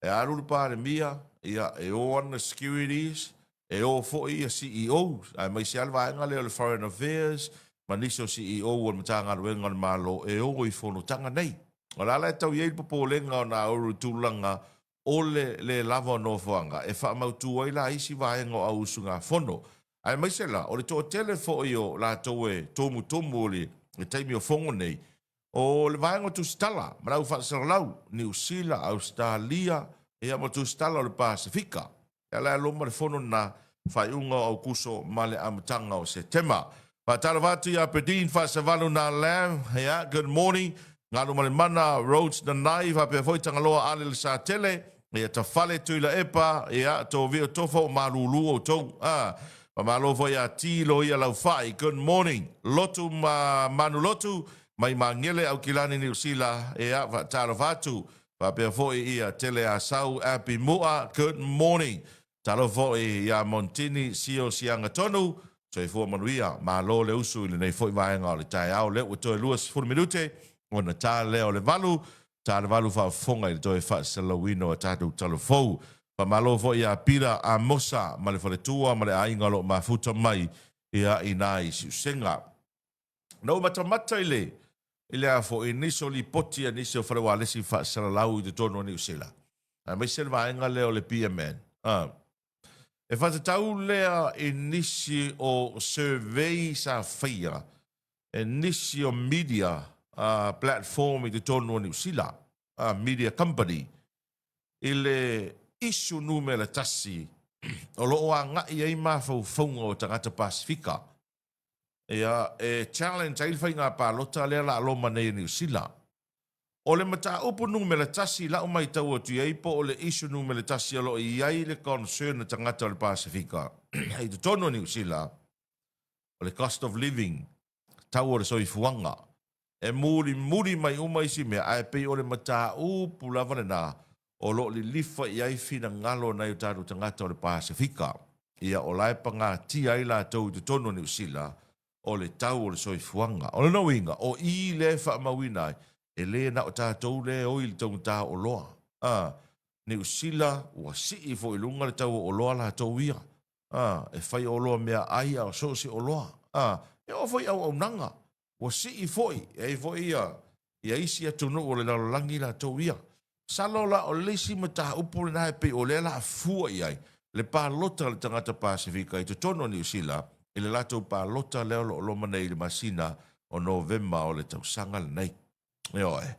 E alu le Palemia, ia, e o ana securities, e o foi ia CEOs, aemaise lava le vaega lea o le Foreign Affairs ma nisi o CEO o le Matagaluega o le Malo e o i fonotaga nei. O le a la e tau i ai le popolega o Nauru i tulaga o le le lava o nofoaga e faamautu ai la isi vaega o au usugafono. Aemaise la, o le toatele foi o latou e tomutomu i le taimi o fono nei, o le vaega o tusitala ma le au faasalalau, Niu Sila, Ausetalia, ia ma tusitala o le Pasefika. Ia la e loma le fono lena, faaiuga o Aukuso ma le amataga o Setema. Faatalofa atu ia Pedin Faasavalu na Lam, ia, good morning. Galumalemana Rhodes Nanai, faapea foi Tagaloa Ale le Satele, ia Tafale Tuilaepa, ia Tovio Tofa o malulu outou. Ah, faamalo foi ia Tilo ia Laufai, good morning. Lotu ma Manu Lotu, mai Magele Aukilani Niu Sila, ia faatalofa atu. Faapea foi ia Tele Asau Api Mua, good morning. Talofa foi ia Montini Sio Siaga Tonu, soifua manuia, malo le usu i lenei foi vaega o le taeao. Lea ua toe 20 minute ona ta lea o le 8, ta le 8 faafofoga i le toe faasalalauina o tatou talafou. Faamalo foi ia Pira Amosa ma le faletua ma le aiga o lo o mafuta mai ia i nā i Siusega. Na ou matamata i le i le a foi nisi o lipoti a nisi o fale ualesi faasalalau i totonu o Niu Sila, aemaise le vaega lea o le PMN. Ah. E faatatau lea i nisi o survey sa faia e nisi o media platform i totonu o Niu Sila, media company, i le issue numera 1 o lo o agai ai mafaufauga o tagata Pasefika. Ia, e challenge ai le faiga palota lea la loma nei e Niu Sila. O le mataupu numera 1 i lau matau atu i ai po o le issue numera 1 o lo o i ai le concern a tagata o le Pasefika i totonu o Niu Sila, o le cost of living, tau o le soifuaga. E mulimuli mai uma isi mea, ae pei o le mataupu lava lena o lo o lilifa i ai finagalo o nai o tatou tagata o le Pasefika. Ia, o la e pagatia ai latou i totonu o Niu Sila, o le tau o le soifuaga. O lona uiga, o i lea e faamauina ai, e le na o tatou lea e oi i le taugata o oloa. A, Niu Sila, ua sii foi i luga le tau o oloa latou ia. A, e fai oloa meaai a o so o se oloa. A, e oo foi i auaunaga, ua sii foi, e ai foi ia, ia isi atunuu o le lalolagi latou ia. Masalo la o le isi mataupu lena e pei o lea la fua i ai le palota a le tagata Pasefika i totonu o Niu Sila i le latou palota lea o lo o loma nei i le masina o Novema o le tausaga lenei. Ioe.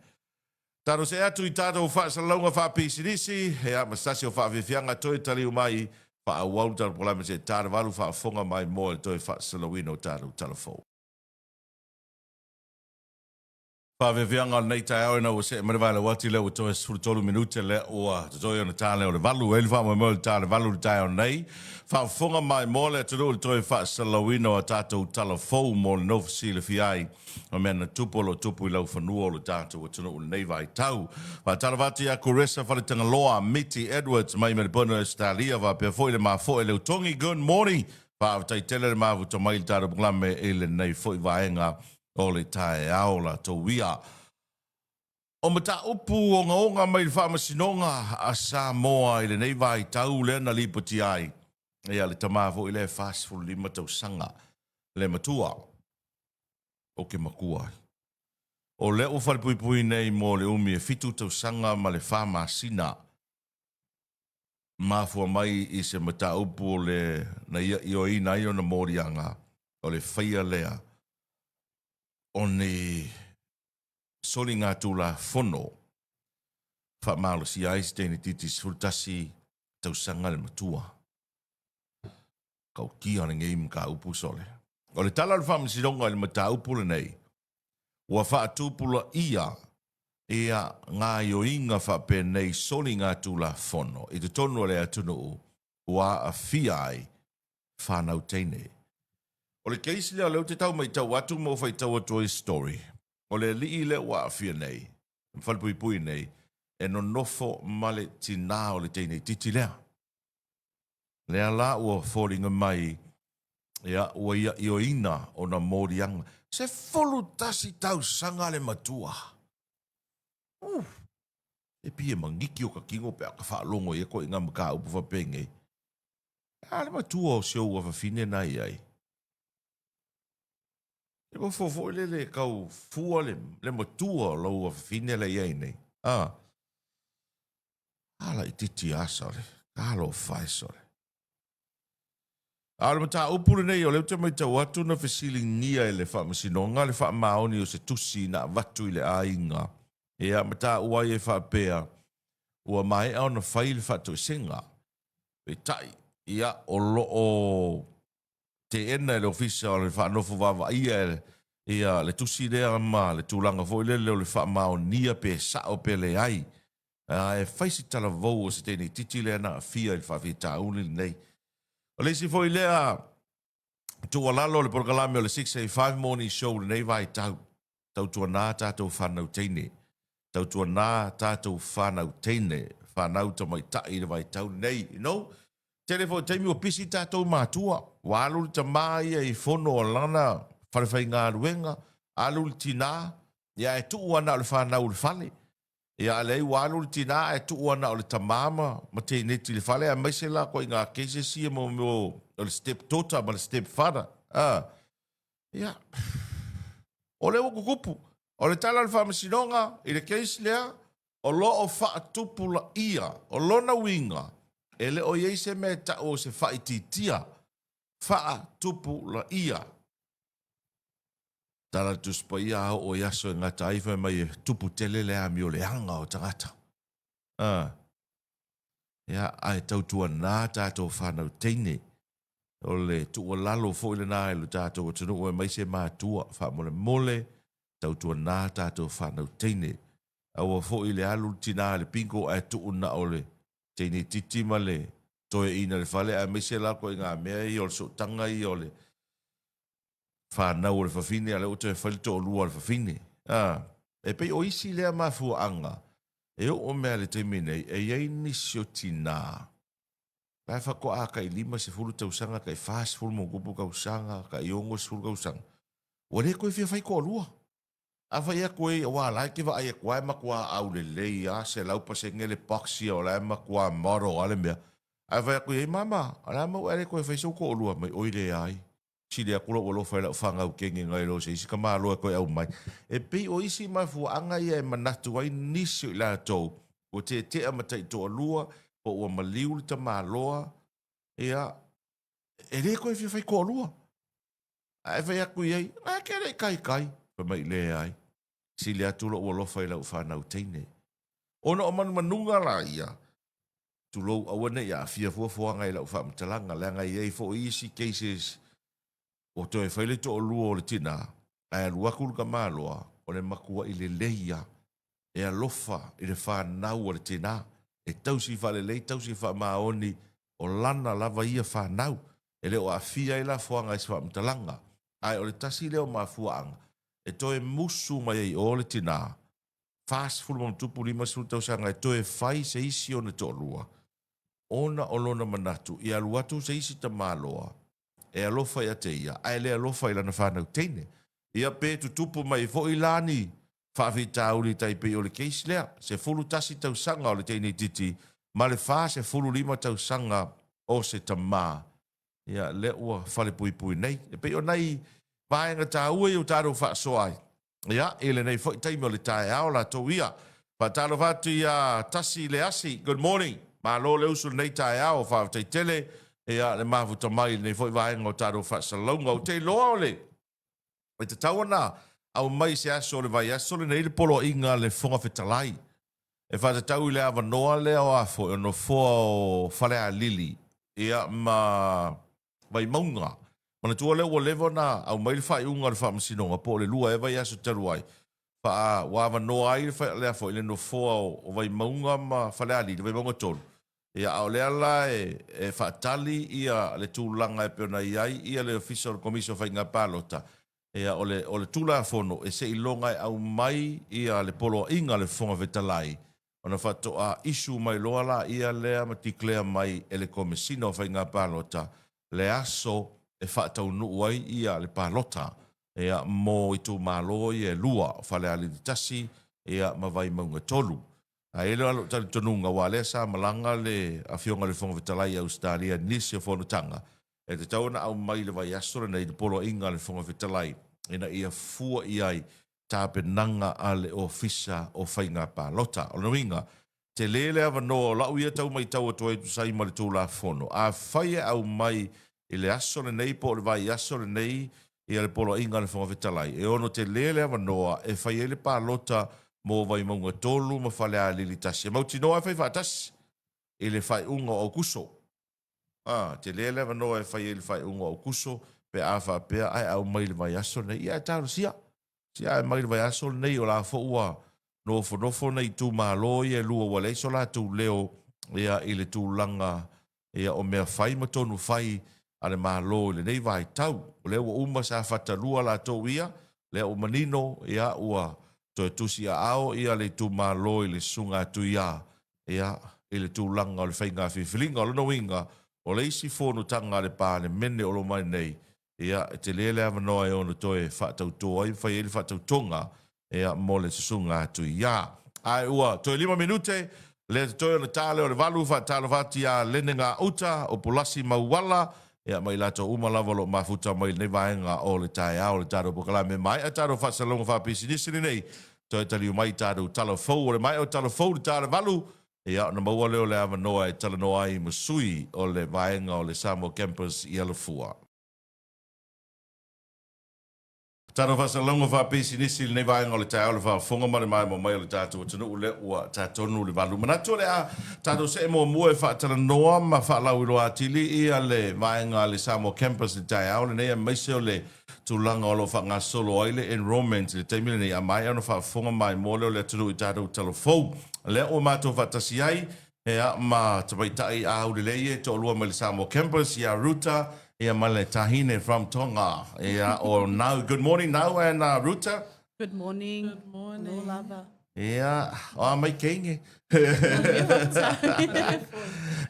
Tatou see atu i tatou faasalalauga faapisinisi, ia, ma se tasi o faafiafiaga toe taliu mai, faaauau le tatou polokalame seia ta le 8, faafofoga mai mo le toe faasalalauina o tatou tala fou. Faafiafiaga o lenei taeao ina ua see mai le vaelauati lea ua toe 13 minute lea ua totoe ona ta lea o le 8. E ai le faamoemoe o le ta le 8 i le taeao nei. Faafofoga mai mo le atunuu i le toe faasalalauina o a tatou tala fou mo le nofo silafia ai o mea na tupu o lo o tupu i laufanua o lo tatou atunuu i lenei vaitau. Faatalofa atu ia Kuresa Faletagaloa, Miti Edwards mai Melbourne, Ausetalia faapea foi le mafoe Leutogi. Good morning. Faafetai tele le mafuta mai i le tatou polokalame i lenei foi vaega o le taeao latou ia. O mataupu ogaoga mai le Faamasinoga a Samoa i lenei vaitau lea na lipotia ai ia le tama foi lea e 45 tausaga le matua. Ou te matua ai. O lea ua falepuipui nei mo le umi e 7 tausaga ma le 4 masina. Mafua mai i se mataupu o le na ia ioeina ai ona moliaga o le faia lea o ni soligatulafono faamalosia ai se teine titi 11 tausaga le matua. Tautia lenei mataupu sole. O le tala o le Faamasinoga i le mataupu lenei, ua faatupulaia ia gaoioiga faapenei soligatulafono i totonu o le atunuu ua aafia ai fanau teine. O le case lea o lea ou te tau maitau atu ma ou faitau atu ai story, o le alii lea ua aafia nei, ma falepuipui nei, e nonofo ma le tinā o le teine itiiti lea. Lea la ua foliga mai, ia, ua ia ioeina ona moliaga. 11 tausaga le matua. Uh! E pei e magiki o ka kino pe a ka faalogo i ia koiga mataupu faapenei. A le matua o si ou afafine na i ai. E nofo foi lele e tau fua le, le matua o lau afafine la i ai nei. A. A laitiiti lava sole. Talofa e sole. A o le mataupu lenei, o lea ou te matau atu na fesiligia e le Faamasinoga le faamaoni o se tusi na avatu i le aiga, ia ma taua ai e faapea, ua maea ona fai le faatoesega. Peitai, ia, o lo o teena e le Ofisa o le Faanofo Vaavaaia ia le tusi lea ma le tulaga foi lele o le faamaonia pe sao pe leai. E fai se talavou o se teine itiiti lea na aafia i le faafitauli lenei. O le isi foi lea tuualalo o le polokalame o le 685 Morning Show i lenei vaitau, tautuana tatou fanau teine, tautuana tatou fanau teine, fanau tamaitai i le vaitau lenei. You know, tele foi taimi ua pisi tatou matua, ua alu le tama ia i fono o lana falefaigaluega, alu le tina, ia ae tuu lava na o le fanau i le fale. Ia a leai ua alu le tina ae tuu lava na o le tama ma ma teineti i le fale aemaise la koiga cases ia mo mea o le step daughter ma le step father. A, ia, o lea ua tutupu. O le tala o le faamasinoga i le case lea, o lo o faatupulaia. O lona uiga, e le o i ai se mea e tau o se faaitiitia, faatupulaia. Tala le Tusi Paia a oo i aso e gata ai fai mai e tupu tele le amio leaga o tagata. A. Ia, ae tautuana tatou fanau teine. O le tuualalo foi lena i lo tatou atunuu aemaise matua, faamolemole, tautuana tatou fanau teine. Aua foi le alu le tina i le bingo ae tuu na o le teine itiiti ma le toeaina i le fale aemaise la ituaiga mea ia o le sootaga ia o le fanau o le fafine a o lea ua toe fai le toalua o le fafine. A, e pei o isi lea mafuaaga e oo mai lava i le taimi nei e i ai nisi o tina la e faatoa tai 50 tausaga, tai 40 ma ona tupu tausaga, tai 60 tausaga, ua le toe fia fai toalua. A fai atu ai, aua o la e te vaai atu lava e matua aulelei lava, 100% le box ia, o la e matua model lava le mea. Ae fai atu i ai, mama, o le a mau e le toe fai sou toalua mai? Oi leai. Sili atu lou alofa i lau fanau teine nai lo se isi tamaloa e toe aumai. E pei o isi mafuaaga ia e manatu ai nisi o i latou ua teetea ma taitoalua po ua maliu le tamaloa, ia, e le toe fia fai toalua. Ae fai atu i ai, ae te le i taitai. Fai mai, leai. Sili atu lou alofa i lau fanau teine. Ona o manumanuga la ia, tulou aua ne i aafia fuafuaga i lau faamatalaga, leaga e i ai foi isi cases ua toe fai le toalua o le tina, ae alu atu le tamaloa, o le matuai lelei lava e alofa i le fanau a le tina, e tausi faalelei, tausi faamaoni, o lana lava ia fanau. E le o aafia ai la fuaga i se faamatalaga, ae o le tasi lea o mafuaaga e toe musu mai ai i o le tina, 40 ma ona tupu, 50 tausaga e toe fai se isi ona toalua, ona o lona manatu ia alu atu se isi tamaloa e alofa ia te ia ae le alofa i lana fanau teine. Ia pe tutupu mai foi la ni faafitauli tai pei o le case lea, 11 tausaga o le teine itiiti ma le 45 tausaga o se tama, ia lea ua falepuipui nei. E pei o nai vaega taua ia ua tatou faasoa ai, ia, i lenei foi taimi o le taeao latou ia. Faatalofa atu ia Tasi Leasi, good morning. Malo le usu i lenei taeao, faafetai tele ia le mafuta mai i lenei foi vaega o tatou faasalalauga. Ou te iloa o le e tatau ona aumai i se aso o le vaiaso lenei le poloaiga a le Fofoga Fetalai e faatatau i le avanoa lea o a foi o nofoa o Falealili ia ma Vaimauga. Manatua lea ua leva ona aumai le faaiuga a le Faamasinoga po o le 2 ea vaiaso talu ai, faa, ua avanoa ai le, foi, le nofoa o Vaimauga ma Falealili, Vaimauga 3. Ia, a o lea la e faatali ia le tulaga e pei ona i ai ia le Ofisa o le Komisi o Faiga Palota, ia o le Tulafono e seiloga e aumai ia le poloaiga a le Fofoga Fetalai ona faatoa issue mai loa laia lea ma declare mai e le Komesina o Faiga Palota le aso e faataunuu ai ia le palota ia mo itumalo ia e lua, o Falealili 1 ia ma Vaimauga 3. Ae i ai lou talitonuga aua o lea sa malaga le Afioga i le Fofoga Fetalai i Ausetalia i nisi o fonotaga, e tatau ona aumai i le vaiaso lenei le poloaiga a le Fofoga Fetalai ina ia fua i ai tapenaga a le Ofisa o Faiga Palota. O lona uiga, tele le avanoa o lau ia tau matau atu ai e tusa ai ma le Tulafono. Afai e aumai i le aso lenei po o le vaiaso lenei ia le poloaiga a le Fofoga Fetalai, e ono tele le avanoa e fai ai le palota mo Vaimauga 3 ma Falealili 1. E mautinoa e fai faatasi i le faaiuga o Aokuso. A, tele le avanoa e fai ai le faaiuga o Aokuso pe a faapea ae aumai i le vaiaso lenei. Ia ae talosia. Sia ae mai le vaiaso lenei o la foi ua nofonofo nai itumalo ia e lua ua leai so latou leo ia i le tulaga ia o mea fai ma tonu fai a le Malo i lenei vaitau. O lea ua uma sa fatalua latou ia, lea ua manino ia ua toe tusi aao ia le itumalo i le Susuga a Tuia ia i le tulaga o le faiga filifiliga. O lona uiga, o le isi fonotaga a le Palemene o lo o mai nei, ia, e tele le avanoa e ono toe faatauto ai ma fai ai le faatautoga ia mo le Susuga a Tuia. Ae ua toe 5 minute lea totoe ona ta lea o le 8, faatalofa atu ia Lene Gauta o Pulasi Mauala, ia ma i latou uma lava o lo o mafuta mai i lenei vaega o le taeao o le tatou polokalame. Maea tatou faasalalauga faapisinisi lenei, toe taliu mai i tatou tala fou. O le maea o tala fou i le ta o le 8, ia ona maua lea o le avanoa e talanoa ai ma sui o le vaega o le Samoa Campus i Alafua. Tatou faasalalauga faapisinisi i lenei vaega o le taeao, le faafofoga ma le maimoa mai o le tatou atunuu lea ua ta tonu le 8. Manatu o le a tatou see muamua e faatalanoa ma faalauiloa atili ia le vaega a le Samoa Campus i le taeao lenei aemaise o le tulaga o lo o faagasolo ai le enrolment i le taimi lenei a maea ona faafofoga maimoa lea o le atunuu i tatou talafou. Lea ua matou faatasi ai ia ma tamaitai aulelei e toalua mai le Samoa Campus ia Ruta ia ma le Tahine from Tonga. Ia o Nau. Good morning Nau and Ruta. Good morning. Good morning. Aloha lava. Ia, o a mai keinge.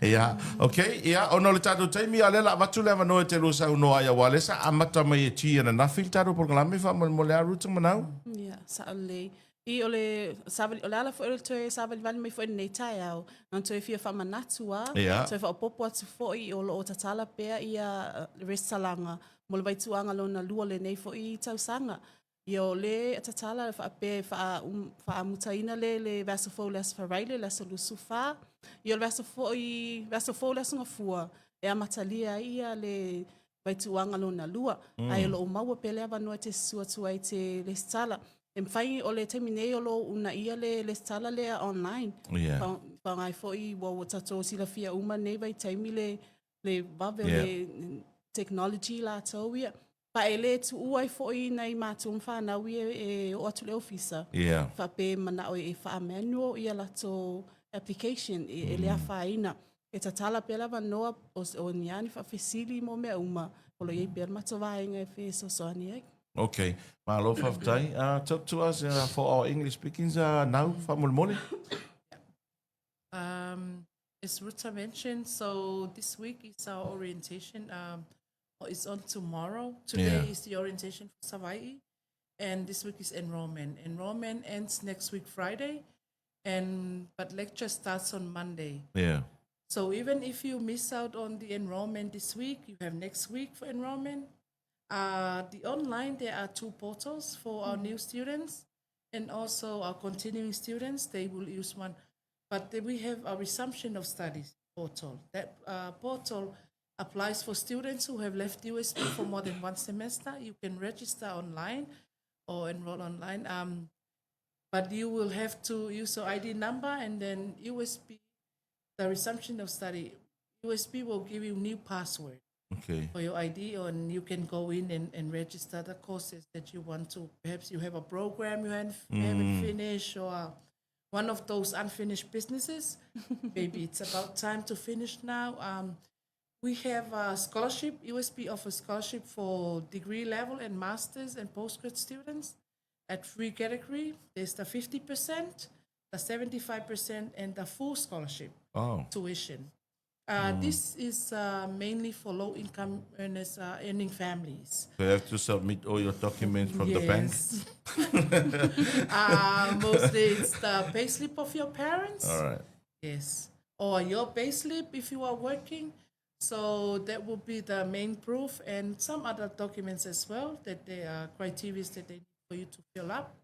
Ia, okay, ia, ona o le tatou taimi, a lea la avatu le avanoa e te lua saunoa ai, aua lea sa amata mai e ti ananafi le tatou polokalame faamolemole a Ruta ma Nau. Ia, sao lelei. I o le savali, o le ala foi o le toe savalivali mai foi i lenei taeao, na toe fia faamanatu a, toe faaopoopo atu foi o lo o tatala pea ia resitalaga mo le vaituaga lona lua o lenei foi tausaga. Ia o le tatala faapea e faamutaina le le vaiaso fou le Aso Faraile le aso 24. Ia o le vaiaso foi vaiaso fou le Aso Gafua e amatalia ai ia le vaituaga lona lua. Ae o lo o maua pea le avanoa e te susu atu ai e te resitala. E mafai, o le taimi nei o lo o uunaia le lesitala lea online. Yeah. Faaaoga ai foi, ua ua tatou silafia uma nei vaitaimi le le vave o le technology latou ia. Pa e le tuua ai foi nai matua ma fanau ia e oo atu i le ofisa, yeah. faapea e manao e faa-manual ia latou application, e le afaina. E tatala pea le avanoa o ni a ni faafesili mo mea uma, o lo o i ai pea le matou vaega e fesoasoani ai. Okay. Malo faafetai. Talk to us for our English speakings now, faamolemole. As Ruta mentioned, so this week is our orientation. It's on tomorrow. Today Yeah. is the orientation for Savai'i, and this week is enrollment. Enrollment ends next week, Friday, and but lecture starts on Monday. Yeah. So even if you miss out on the enrollment this week, you have next week for enrollment. The online, there are 2 portals for our new students, and also our continuing students, they will use one. But then we have a resumption of studies portal. That portal applies for students who have left USP for more than 1 semester. You can register online or enroll online. But you will have to use your ID number, and then USP, the resumption of study, USP will give you new password. Okay. For your ID, and you can go in and register the courses that you want to. Perhaps you have a program you haven't finished, or one of those unfinished businesses. Maybe it's about time to finish now. We have a scholarship. USP offers scholarship for degree level and master's and postgrad students at free category. There's the 50%, the 75%, and the full scholarship tuition. This is mainly for low-income earners, earning families. So you have to submit all your documents from the bank? Yes. Mostly it's the payslip of your parents. All right. Yes. Or your payslip if you are working. So that will be the main proof, and some other documents as well that they are criteria that they need for you to fill up.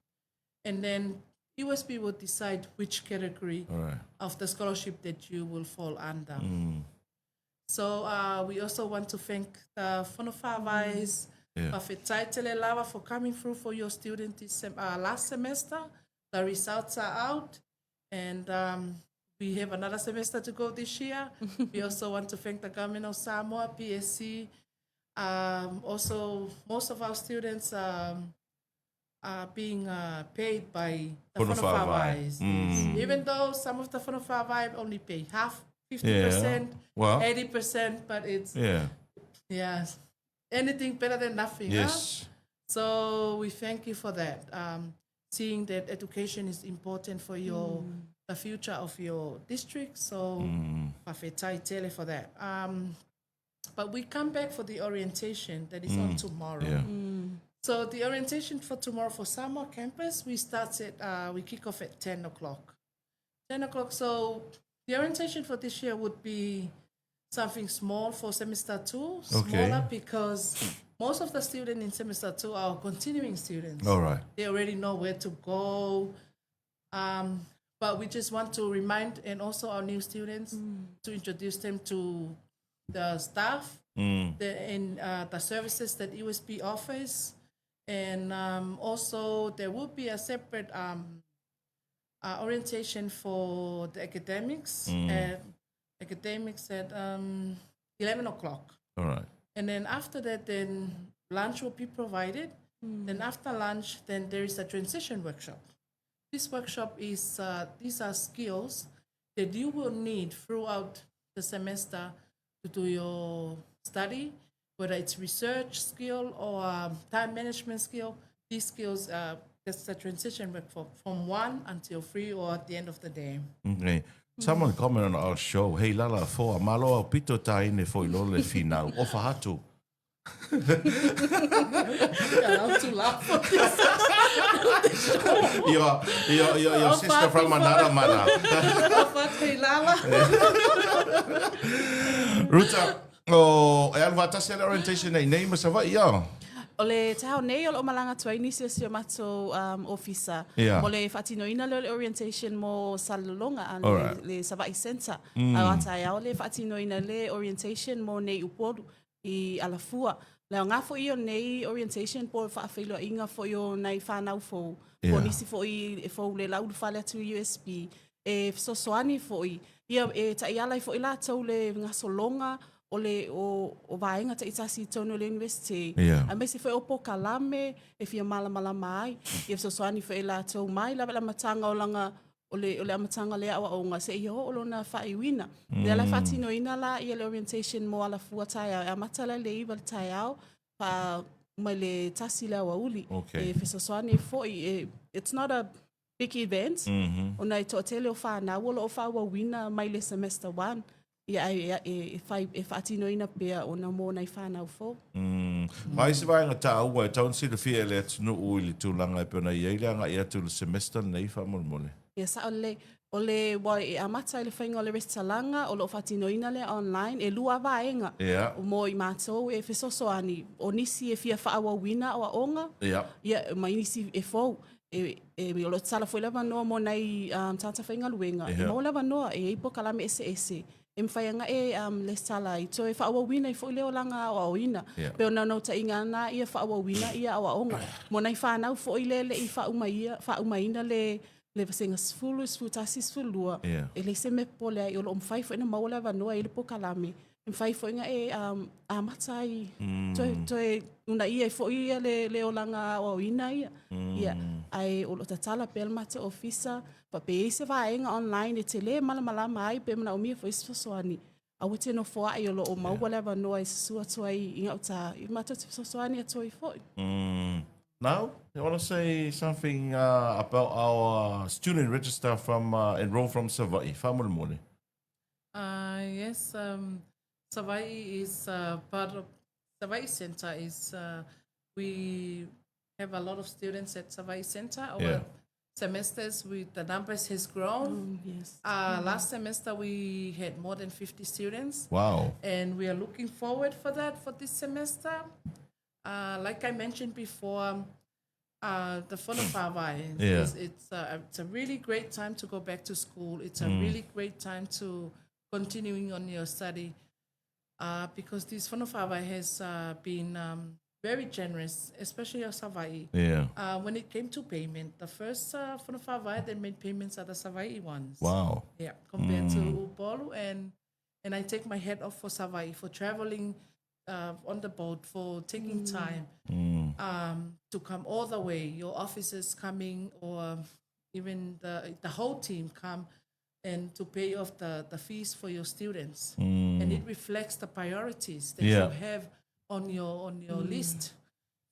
And then USP will decide which category All right. of the scholarship that you will fall under. So we also want to thank the Fono Faavae's, Fa'afetai tele lava for coming through for your student this last semester. The results are out, and we have another semester to go this year. We also want to thank the government of Samoa, PSC. Also, most of our students are being paid by the Fono Fono Faavae. Faavae's. Even though some of the Fono Faavae only pay half, 50%, Yeah. Well, 80%, but it's yeah. yes, anything better than nothing. Huh? Yes. So we thank you for that. Seeing that education is important for the future of your district. So fa'afetai tele for that. But we come back for the orientation that is on tomorrow. Yeah. So the orientation for tomorrow for Samoa campus, we start at, we kick off at 10 o'clock. 10 o'clock. So the orientation for this year would be something small for semester 2, smaller because most of the students in semester 2 are continuing students. All right. They already know where to go. But we just want to remind, and also our new students, to introduce them to the staff, the services that USP offers. And also there will be a separate orientation for the academics at 11 o'clock. All right. And then after that, then lunch will be provided. Then after lunch, then there is a transition workshop. This workshop is, these are skills that you will need throughout the semester to do your study, whether it's research skill or time management skill. These skills, that's the transition workshop from 1 until 3 or at the end of the day. Okay. Someone comment on our show, hey lala foa, malo au pito ta ine fo i lole finau, ofa hatu. You're allowed to laugh for this. Your sister from another mother. Ofa hatu lala. Ruta, o, e alu wātasi ale orientation nei, nei ma sawa ia. O le taeao nei o lo o malaga atu ai nisi o si o matou ofisa. Yeah. Mo le faatinoina lea o le orientation mo Salelologa a le, Alright. le Savaii Centre. A o taeao le faatinoina le orientation mo nei Upolu i Alafua. Le aoga foi ia o lenei orientation po o faafeiloaiga foi o nai fanau fou, po o nisi foi e fou le la ulufale atu i USP, e fesoasoani foi, ia e taiala ai foi latou le gasologa o le o, o vaega taitasi i totonu o le Iunivesite, aemaise foi o polokalame e fia malamalama ai, ia fesoasoani foi i latou mai lava i le amataga o lana o le, o le amataga o le aoaoga seia oo lona faaiuina. Mm. Lea la e faatinoina la ia le orientation mo Alafua taeao, e amata la i le 9 le taeao, faa mai le 1 le aoauli. Okay. E fesoasoani foi, e, it's not a big event, mm -hmm. ona e toatele o whanau o loo faaauauina mai le semester 1. Ia, ae e, e, whai, e faatinoina pea ona mō nai whānau fou. Mm. Ma ai se vaega tāua e tau ona silafia e le atunuu i le tulaga e pei ona i ai le agai atu i le semester lenei faamolemole. Ia, sao lelei. O le ua e amata i le faiga o le resitalaga, o lo o faatinoina lea online, e lua vaega Ia. mo i matou e fesoasoani, o nisi e fia faaauauina aoaoga, Ia. ia, ma nisi e fou. E, e, o lo o tatala foi le avanoa mo nai um, tagata faigaluega, e maua le avanoa, e i ai polokalame eseese e mafai ana e um, lesitala ai, toe faaauauina ai foi le olaga aoaoina. Yeah. Pei o naunautaiga lena ia faaauauina ia aoaoga. Mo nai fanau foi le le i faaumaia, faaumaina le le vasega 10, 11, 12, Yeah. e leai se mea popole ai, o lo o mafai foi ona maua le avanoa e i ai le polokalame, e mafai foi ona e um, amata ai, toe, toe uunaia ai foi ia le, le olaga aoaoina ia. Mm. Ia, ae o lo o tatala pea le matou ofisa, faapea e i ai se vaega online e tele malamalama ai pe manaomia foi se fesoasoani, aua te nofoai o lo o maua le avanoa e susu atu ai i gauta, i matou te fesoasoani atu ai foi. Mm. Now, you want to say something uh, about our student register from uh, enroll from Savaii, faamolemole? Uh, yes, um, Savaii is uh, part of Savaii Center is uh, we have a lot of students at Savaii Center. Over Yeah. semesters, we the numbers has grown. Mm, yes. Uh, last semester we had more than 50 students. Wow. And we are looking forward for that for this semester. Uh, like I mentioned before, uh, the Fono Faavae Yeah. is it's a, it's a really great time to go back to school. It's a really great time to continuing on your study uh, because this Fono Faavae has uh, been um, very generous, especially our Savaii. Yeah. Uh, when it came to payment, the first uh, Fono Faavae that made payments are the Savaii ones. Wow. Yeah, compared to Upolu and and I take my hat off for Savaii for traveling uh, on the boat, for taking time um, to come all the way. Your officers coming or even the the whole team come and to pay off the, the fees for your students. And it reflects the priorities that Yeah. you have on your on your list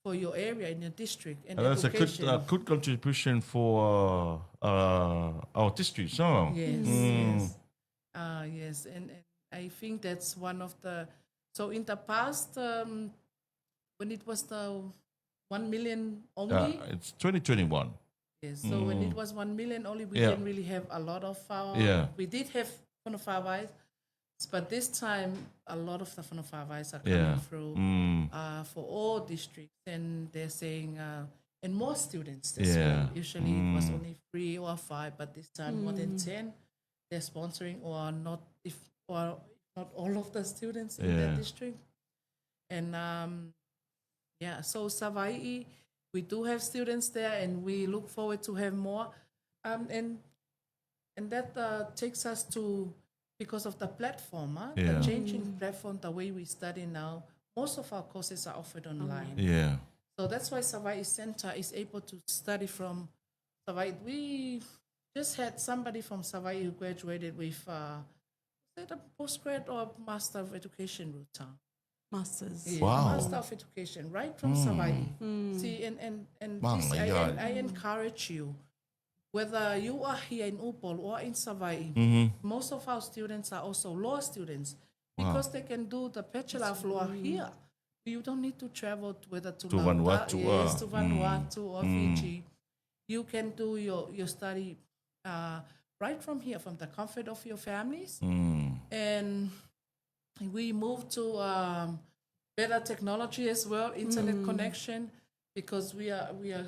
for your area in your district and, And that's a good, education. uh, good contribution for uh, uh, our district, so. Yes, yes. Uh, yes, and, and I think that's one of the. So in the past, um, when it was the 1 million only, Uh, it's 2021. yes, so when it was 1 million only, we Yeah. didn't really have a lot of our. Yeah. We did have Fono Faavae, but this time a lot of the Fono Faavaes are coming Yeah. through Mm. uh, for all districts, and they're saying, uh, and more students this Yeah. way. Usually it was only three or five, but this time more than 10. They're sponsoring or not, if or not all of the students in Yeah. their district. And um, yeah, so Savaii, we do have students there, and we look forward to have more. Um, and and that uh, takes us to because of the platform, huh? Yeah. the changing platform, the way we study now. Most of our courses are offered online. Yeah. So that's why Savaii Center is able to study from Savaii. We just had somebody from Savaii who graduated with uh, is that a postgrad or master of education, Ruta? Masters. Yeah, Wow. Hmm. Master of Education, right from Savaii. See, and and and Wow, this, my I, God. I encourage you, whether you are here in Upol or in Savaii, Mm-hmm. most of our students are also law students because they can do the Bachelor of Law here. You don't need to travel to, whether to, To Lauta, Vanuatu, yes, ah. to Vanuatu or Fiji. You can do your, your study uh, right from here, from the comfort of your families. Mm. And we moved to um, better technology as well, internet connection, because we are we are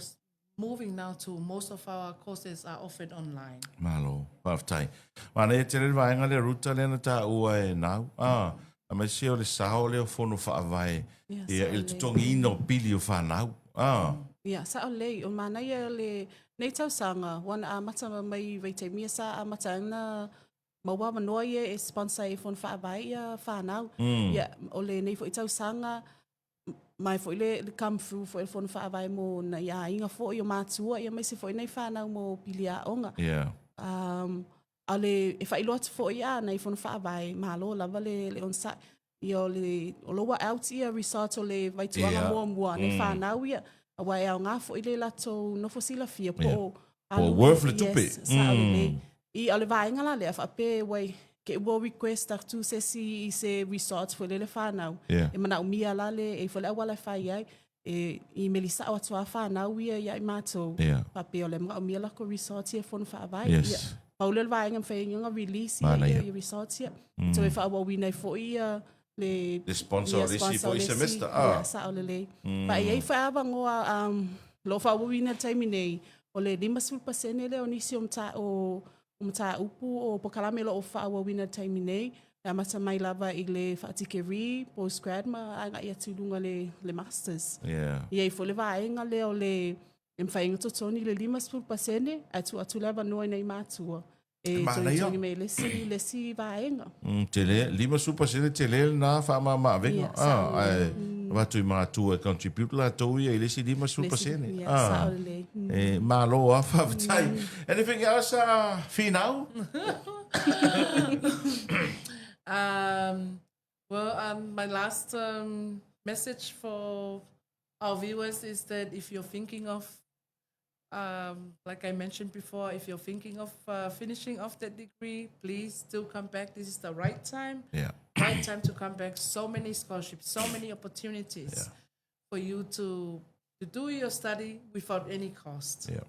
moving now to most of our courses are offered online. Malo, faafetai. Manaia tele le vaega lea Ruta lea na taua e nau. Ah, Aemaise o le sao lea o Fono Faavae ia i le totogiina o pili o fanau. Ah. Ia, sao lelei. O le manaia o lenei tausaga, ua na amata mai vaitaimi ia sa amata ai ona maua avanoa ia e sponsor ai e Fono Faavae ia fanau. Ia, o lenei foi tausaga, mai foi le come through foi o le Fono Faavae mo nai aiga foi o matua ia aemaise foi nai fanau mo pili aoga. Yeah. A o le, e faailoa atu foi a nai Fono Faavae, malo lava le, le onosai. Ia o le, o lo ua out ia results o le vaituaga muamua, nai fanau ia, aua e aoga foi le latou nofo silafia po o Po o worth le tupe. Yes, sao lelei. I, o le vaega la lea, faapea ua ke ua request atu se isi i se results foi lele fanau. E manaomia la le, e i foi le auala e fai ai. E imeli sao atu a fanau ia ia i matou. Faapea o le manaomia lako results ia e Fono Faavae. Yes. Ia, pau lea o le vaega e mafai ai ona release ia, Manaia. ia results ia. Toe faaauauina ai foi ia le Le sponsor ia, o le isi sponsor o foi le isi, semester. Ia, sao lelei. Ma e i ai foi avanoa um, lo o faaauauina i le taimi nei, o le 50% lea o nisi o mata, o, o mataupu o polokalame o lo o faaauauina i le taimi nei, e amata mai lava i le faatikeri, postgrad ma agai atu i luga le, le masters. Yeah. E i ai foi le vaega lea o le e mafai ona totogi le 50% ae tuu atu le avanoa i nai matua e Manaia. togitogi mai le isi, le isi vaega. Tele, 50% tele lena faamama-avega. Ia, sao Ah, lelei. ae avatu i matua e contribute latou ia i le isi 50%. Ia, Ah, sao lelei. E malo lava, faafetai. Anything else, Finau? Well, my last message for our viewers is that if you're thinking of, like I mentioned before, if you're thinking of finishing off that degree, please do come back. This is the right time. Yeah. Right time to come back. So many scholarships, so many opportunities Yeah. for you to to do your study without any cost. Yeah.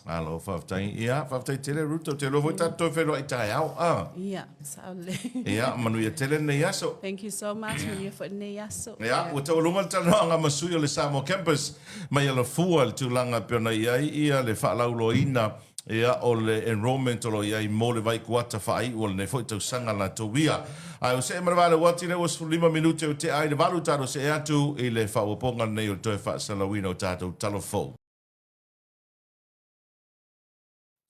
Malo, faafetai. Ia, faafetai tele Ruth, ou te iloa foi tatou toe feiloai taeao. Ah. Ia, sao lelei. Ia, manuia tele lenei aso. Thank you so much, manuia foi lenei aso. Ia, ua taualuga le talanoaga ma sui o le Samoa Campus mai Alafua i le tulaga e pei ona i ai ia le faalauiloaina ia o le enrolment o lo o i ai mo le vaikuata faaiu o lenei foi tausaga latou ia. Ae ua see ma le vale uati lea ua 15 minute ua tea ai le valu tatou see atu i le faaopoopoga lenei o le toe faasalauina o tatou tala fou.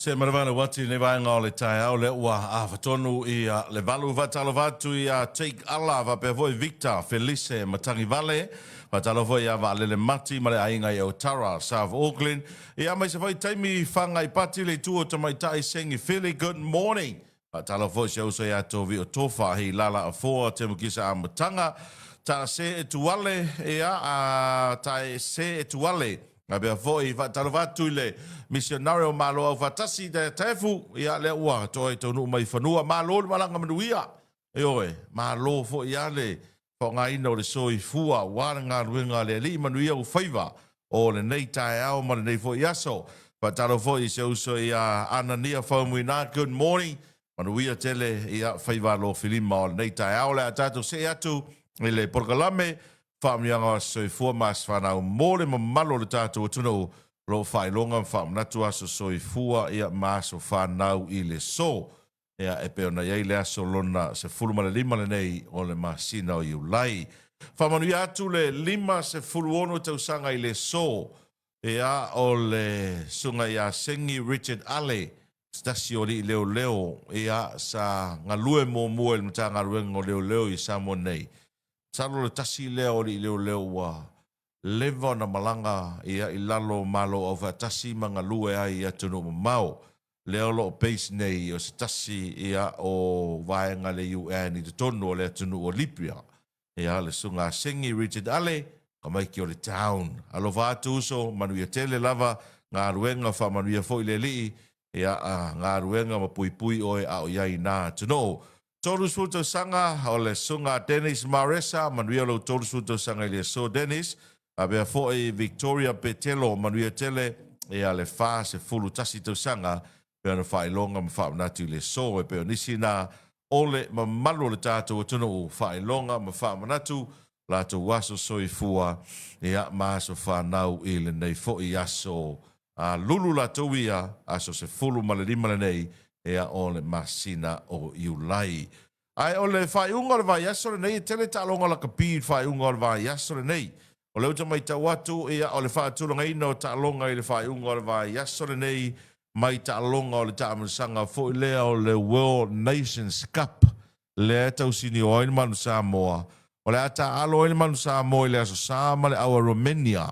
Se ma le vale uati lenei vaega o le taeao lea ua afa tonu i le valu. Faatalofa atu ia Jake Ala faapea foi Victor Felise Matagivale. Faatalofa foi ia Vaalele Mati ma le aiga i Otara, South Auckland. Ia aemaise foi taimi whangai pati le itu o tamaitai Sengi Fili. Good morning. Faatalofa foi si ou uso ia Tovi o Tofa hi Lala Afoa Temukisa Amataga. Ta se e tuale ia a ta e se e tuale. Faapea foi faatalofa atu i le misionare o Malo Aufaatasi i Taefu ia lea ua toe taunuu mai i fanua. Malo le malaga manuia. Ioe, malo foi a le faaaogaina o le soifua aua le galuega a le Alii manuia ou faiva o lenei taeao ma lenei foi aso. Faatalofa foi i si ou uso ia Anania Faumuina, good morning, manuia tele ia faiva alofilima o lenei taeao. O le a tatou see atu i le polokalame Faamanuiaga o Aso Soifua ma Aso Fanau mo le mamalu o le tatou atunuu o lo o faailoga ma faamanatu aso soifua ia ma aso fanau i le so. Ia, e pei ona i ai le aso lona 15 lenei o le masina o Iulai. Faamanuia atu le 56 tausaga i le so, ia, o le Susuga ia Sengi Richard Ale, se tasi o alii leoleo, ia, sa galue muamua i le Matagaluega o Leoleo i Samoa nei. Masalo o le tasi lea o alii leoleo ua leva ona malaga ia i lalo o Malo Aufaatasi ma galue ai i atunuu mamao. Lea o lo o base nei o se tasi ia o vaega a le UN i totonu o le atunuu o Libya. Ia, le Susuga a Sengi Richard Ale, tamaiti o le town. Alofa atu uso, manuia tele lava galuega, faamanuia foi le Alii ia galuega ma puipui oe a o i ai i na atunuu. 30 tausaga o le Susuga a Dennis Maresa, manuia lou 30 tausaga i le aso Dennis. Faapea foi Victoria Petelo, manuia tele ia le 41 tausaga pei ona faailoga ma faamanatu i le aso. E pei o nisi na o le mamalu o le tatou atunuu, faailoga ma faamanatu latou aso soifua ia ma aso fanau i lenei foi aso a lulu latou ia aso 15 lenei ia o le masina o Iulai. Ae o le faaiuga o le vaiaso lenei, e tele taaloga lakapi i le faaiuga o le vaiaso lenei. O lea ou te matau atu, ia, o le faatulagaina o taaloga i le faaiuga o le vaiaso lenei mai taaloga o le taamilosaga foi lea o le World Nations Cup lea e tausinio ai le Manu Samoa. O le a taaalo ai le Manu Samoa i le Aso Sa ma le Aua Romania,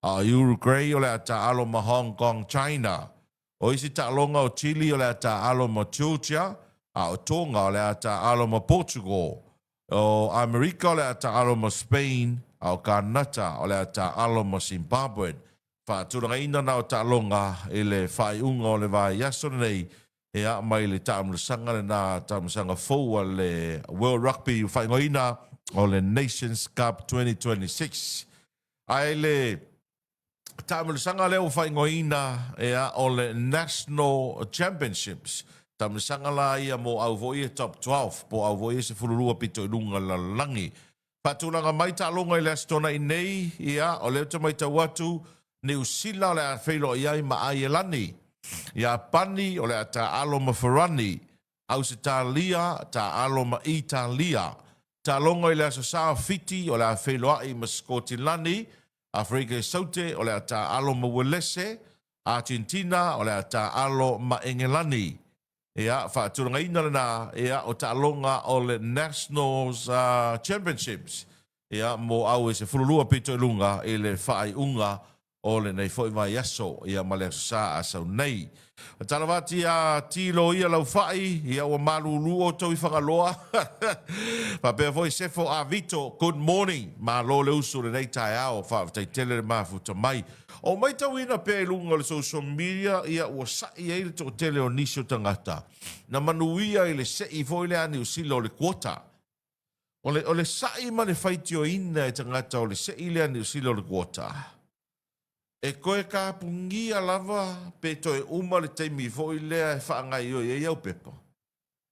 a o Uruguay o le a taaalo ma Hong Kong China. O isi taaloga o Chile o le a taaalo ma Georgia, a o Tonga o le a taaalo ma Portugal. O Amerika o le a taaalo ma Spain, a o Kanata o le a taaalo ma Zimbabwe. Faatulagaina na o taaloga i le faaiuga o le vaiaso lenei, ia, mai le taamilosaga lena, taamilosaga fou a le World Rugby ua faaigoaina o le Nations Cup 2026. Ae le taamilosaga lea ua faaigoaina, ia, o le National Championships. Taamilosaga la ia mo au foi e top 12 po o au foi e 12 pito i luga o le lalolagi. Faatulaga mai taaloga i le Aso Toonai nei, ia, o lea ou te matau atu, Niu Sila o le a feiloai ai ma Aielani, Iapani o le a taaalo ma Farani, Ausetalia taaalo ma Italia. Taaloga i le Aso Sa o Fiti o le a feiloai ma Sikotilani, Aferika i Saute o le a taaalo ma Uelese, Atenetina o le a taaalo ma Engelani. Ia, faatulagaina lena, ia, o taaloga o le Nationals Championships, ia, mo au e 12 pito i luga i le faaiuga o lenei foi vaiaso, ia, ma le Aso Sa a sau nei. Faatalofa atu ia Tilo ia Laufai, ia, ua malulu outou i Fagaloa. Faapea foi Sefo A Vito, good morning, malo le usu i lenei taeao, faafetai tele le mafuta mai. O matauina pea i luga o le social media, ia ua sa'i ai le toatele o nisi o tagata na manuia i le se'i foi lea a Niu Sila o le quota. O le, o le sa'i ma le faitioina e tagata o le se'i lea a Niu Sila o le quota, e toe kapugia lava pe toe uma le taimi foi lea e faagaoioi ai au pepa,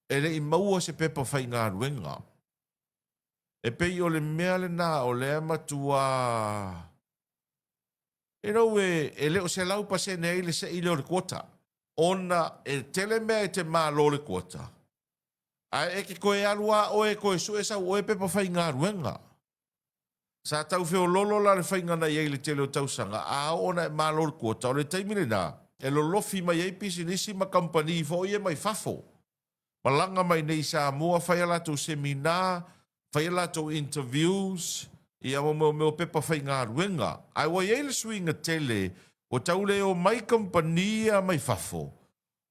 e le i maua se pepa faigaluega. E pei o le mea lena o lea e matua You know, e, e le o 100% ai le sei lea o le quota, ona e tele mea e te malo le quota, ae e te toe alu a oe e toe sue sau oe pepa faigaluega. Sa tau feololo la le faiga na i ai i le tele o tausaga, a oo ona e malo le quota, o le taimi lena, e lolofi mai ai pisinisi ma kamupani foi ia mai fafo. Malaga mai nei i Samoa, fai a latou seminar, fai a latou interviews, ia ma mea o pepa faigaluega. Ae ua i ai le suiga tele, ua tau le omai kamupani ia mai fafo,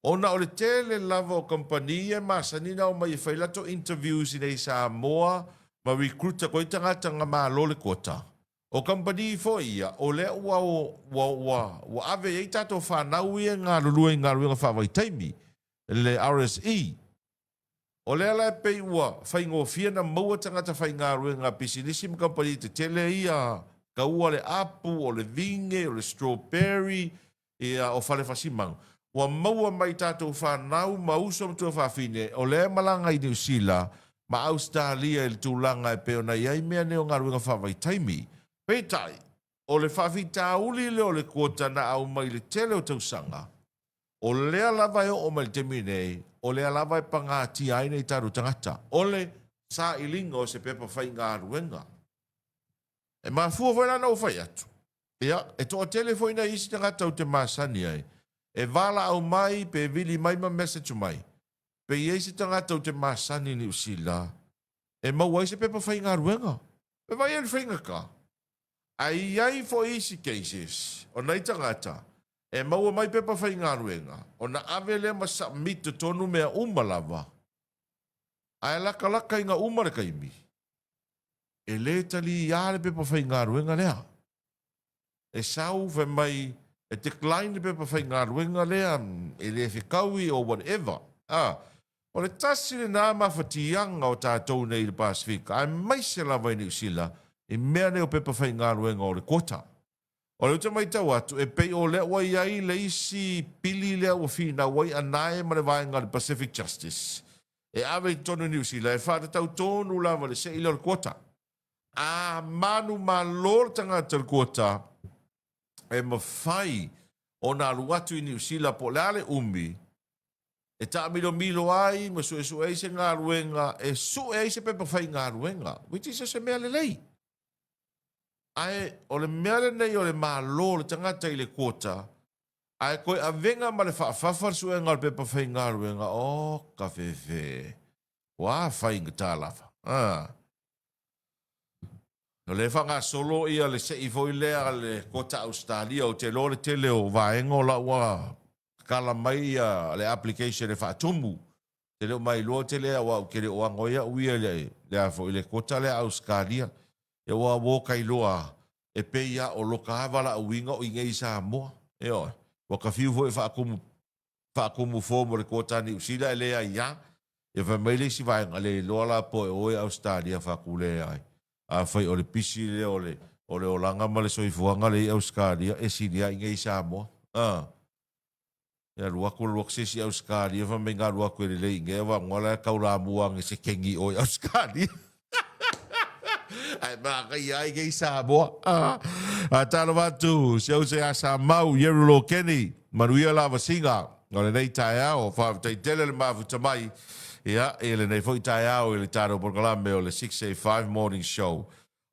ona o le tele lava o kamupani ia e masani ona omai e fai latou interviews i nei i Samoa ma recruit atu ai tagata na malo le quota. O kamupani foi ia, o lea ua, ua, ua, ua ave i ai tatou fanau ia e galulue i galuega faavaitaimi. le RSE. O lea la e pei ua faigofie ona maua tagata faigaluega pisinisi ma kamupani tetele ia, kaua le apu, o le vine, o le strawberry, ia, o Falefasimanu. Ua maua mai tatou fanau ma uso ma tuafafine, o lea e malaga i Niu Sila ma Ausetalia i le tulaga e pei ona i ai mea nei o galuega faavaitaimi. Peitai, o le faafitauli lea o le quota na aumai i le tele o tausaga, O lea lava e oo mai i le taimi nei, o lea lava e pagatia ai nai tatou tagata, o le sailiga o se pepa faigaluega. E mafua foi la ona ou fai atu, ia, e toatele foi nai isi tagata ou te masani ai, e valaau mai pe vili mai ma message mai, pe i ai se tagata ou te masani i Niu Sila e maua ai se pepa faigaluega. E vaai ai le faigata. Ae i ai foi isi cases o nai tagata e maua mai pepa faigaluega ona ave lea ma submit totonu mea uma lava, ae lakalaka ina uma le taimi, e le taliia le pepa faigaluega lea. E sau fai mai e decline le pepa faigaluega lea, e le fetaui or whatever. A, o le tasi lena mafatiaga o tatou nei i le Pasefika, aemaise lava i Niu Sila, i mea nei o pepa faigaluega o le quota. O lea ou te matau atu, e pei o lea ua i ai le isi pili lea ua finau ai Anae ma le vaega o le Pacific Justice e ave i totonu i Niu Sila e faatatau tonu lava i le sei lea o le quota. A manumalo le tagata i le quota, e mafai ona alu atu i Niu Sila po o le a le umi. E taamilomilo ai ma suesue ai se galuega e sue ai se pepa faigaluega, which is o se mea lelei. Ae o le mea lenei o le malo o le tagata i le quota, ae toe avega ma le faafafa le suega o le pepa faigaluega, oh ka fefe, ua faigata lava. Ah. O lea e faagasolo ia le sei foi lea a le quota Ausetalia, ou te iloa le tele o vaega o la ua tatala mai ia le application e faatumu. Te le o mailoa tele aua ou te le o ago ai au ia i le, le a foi le quota lea Ausetalia. Ia ua ua ka iloa e pei a o loka a valaauina o i nei i Samoa. Ioe. Ua ka fiu foi e faatumu faatumu form o le quota Niu Sila e leai a. Ia fai mai le isi vaega, le iloa la po e o e Ausetalia fatu leai. Afai o le pisi lea o le o le olaga ma le soifuaga lea i Ausetalia e sili a i nei i Samoa. A. E alu atu alu atu se isi Ausetalia fai mai na alu atu e lelei i nei avanoa la e taulamua ane se keni i o i Ausetalia. Ae manaia ai nei Samoa. A. A talofa atu si au se a Samau Yeru Lokeni. Manuia la vasiga o lenei taeao. Faafetai tele le mafuta mai ia i lenei foi taeao i le tatou polokalame o le 685 Morning Show.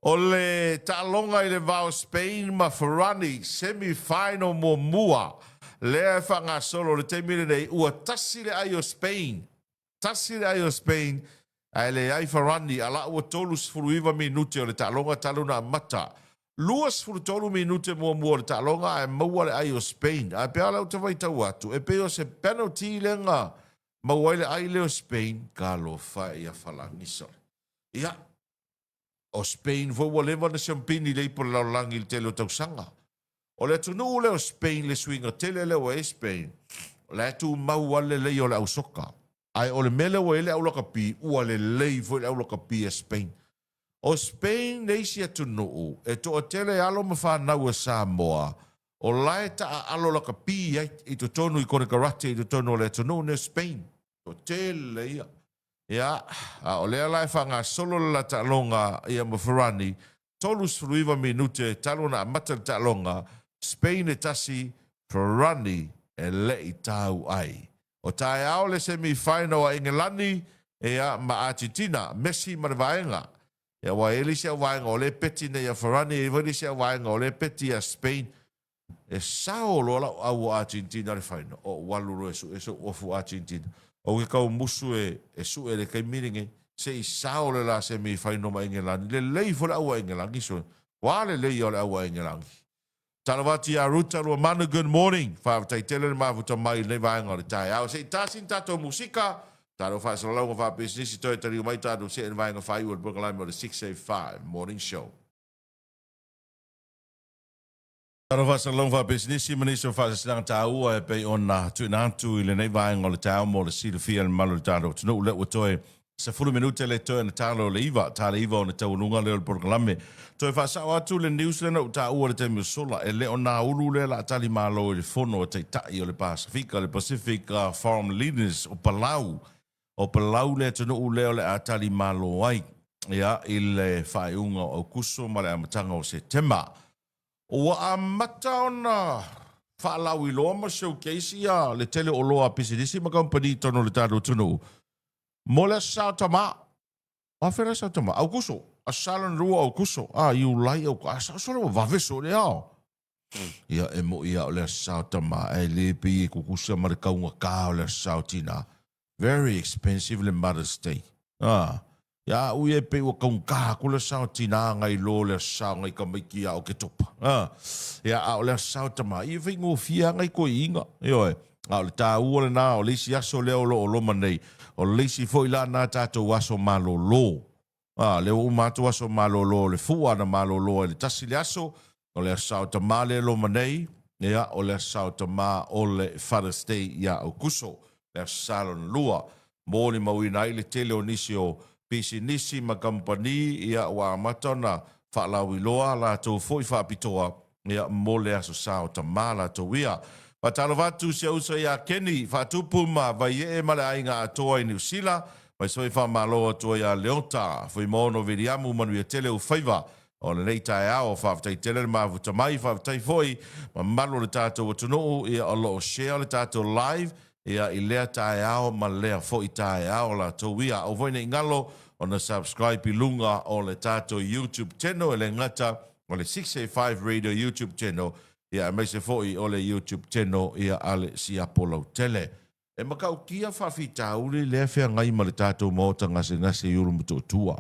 O le taaloga i le va o Spain ma Farani, semi final muamua lea e faagasolo i le taimi lenei, ua tasi le ai o Spain, tasi le ai o Spain ae leai Farani, a la ua 39 minute o le taaloga talu ona amata. 23 minute muamua o le taaloga ae maua le ai o Spain. Ae pei lava o lea ou te vaitau atu, e pei o se penalty lea na maua ai le ai lea o Spain. Talofa e ia Falani sole. Ia, o Spain foi ua leva ona siampini i le ipu o le lalolagi i le tele o tausaga. O le atunuu lea o Spain, le suiga tele lea ua i ai Spain, o la e tumau lava le lelei o le ausoka. Ae o le mea lea ua i ai le au lakapi, ua lelei foi le au lakapi a Spain. O Spain le isi atunuu e toatele alo ma fanau a Samoa o la e taaalo lakapi ai i totonu i konekarate i totonu o le atunuu nei o Spain. Toatele ia. Ia, a o lea la e faagasolo le la taaloga ia ma Ferrani, 39 minute talu ona amata le taaloga, Spain e tasi, Ferrani e le i tau ai. O taeao le semi final a Engelani ia ma Argentina, Messi ma le vaega. Ia aua e i ai le isi au vaega o lea e peti nei ia Ferrani, e i ai foi le isi au vaega o lea e peti ia Spain. E sao loa lau au o Argentina le final, ou alu loa e sue sou ofu Argentina. Ou ke kau musu e, e sue i le taimi lenei, se i sao le la semi final ma Engelani. Lelei foi le au a Engelani sue. Ua lelei ia o le au a Engelani. Talofa atu ia Ruta Luamanu, good morning. Faafetai tele le mafuta mai i lenei vaega o le taeao. Se i tasi ni tatou musika, tatou faasalalauga faapisinisi toe taliu mai tatou see i le vaega faaiu o le polokalame o le 685 Morning Show. Talofa faasalalauga faapisinisi ma nisi o faasilasilaga taua e pei ona tuuina atu i lenei vaega o le taeao mo le silafia e le mamalu o le tatou atunuu. Lea ua toe 10 minute le toe ona tala o le iva, tala iva ona taualuga lea o le polokalame. Toe faasao atu le news lea na ou taua i le taimi o sola, e le o Naulu lea la tali malo i le fono a Taitai o le Pasefika, le Pacific Forum Leaders o Palau. O Palau le atunuu lea o le a tali malo ai ia i le faaiuga o Aukuso ma le amataga o Setema. Ua amata ona faalauiloa ma showcase ia le tele o oloa a pisinisi ma kamupani i totonu o le tatou atunuu mo le Aso Sa o Tama. O afea le Aso Sa o Tama? Aukuso. Aso Sa lona lua o Aukuso. A, Iulai, Aukuso. A, sao sole ua vave sole ao. Ia, e mo'i lava o le Aso Sa o Tama, ae le pei e kukusa ma le kaugata o le Aso Sa o Tina. Very expensive le Mother's Day. A, ia a'u ia e pei ua kaugata atu le Aso Sa o Tina nai lo le Aso Sa o nai tamaiti ia o Ketopa. A, ia, a o le Aso Sa o Tama, ia e faigofie lava nai toeaiina. Ioe. A o le taua lena o le isi aso lea o lo o loma nei, o le isi foi la na tatou aso malolo. A, lea ua uma atu aso malolo o le fua na malolo ai le tasi le aso, o le Aso Sa o Tama lea e loma nei, ia, o le Aso Sa o Tama o le Father's Day ia Aukuso, le Aso Sa lona lua. Molimauina ai le tele o nisi o pisinisi ma kamupani, ia, ua amata ona faalauiloa a latou foi faapitoa, ia, mo le Aso Sa o Tama latou ia. Faatalofa atu si ou uso ia Kenny Faatupu ma Vaiee ma le aiga atoa i Niu Sila, mai foi faamalo atu ai ia Leota Fuimaono Viliamu manuia tele ou faiva o lenei taeao. Faafetai tele le mafuta mai, faafetai foi mamalu o le tatou atunuu ia o lo o share le tatou live. Ia, i lea taeao ma lea foi taeao latou ia. Aua foi ne i galo ona subscribe i luga o le tatou YouTube channel, e le gata o le 685 Radio YouTube channel, ia aemaise foi o le YouTube channel ia a le Siapo Lautele. E matautia faafitauli lea e feagai ma le tatou maota gasegase i Ulumotootua.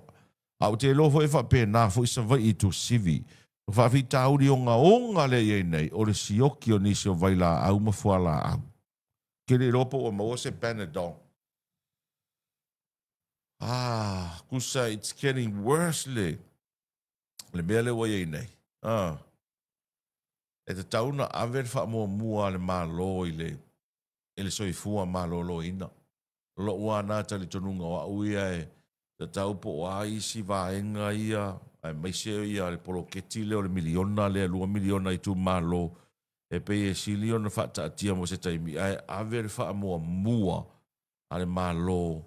A ou te iloa foi e faapena foi Savaii i Tuasivi. O faafitauli ogaoga lea e i ai nei, o le sioki o nisi o vailaau ma fualaau. Ou te le iloa po ua maua se Panadol. Ah, kusa it's getting worse le, le mea lea ua i ai nei. Ah. E tatau ona ave le faamuamua a le Malo i le, i le soifua maloloina. Lou lava na talitonuga o au ia e tatau po o a isi vaega ia aemaise ia le poloketi lea o le miliona lea $2 miliona i itumalo e pei e sili ona faataatia mo se taimi ae ave le faamuamua a le Malo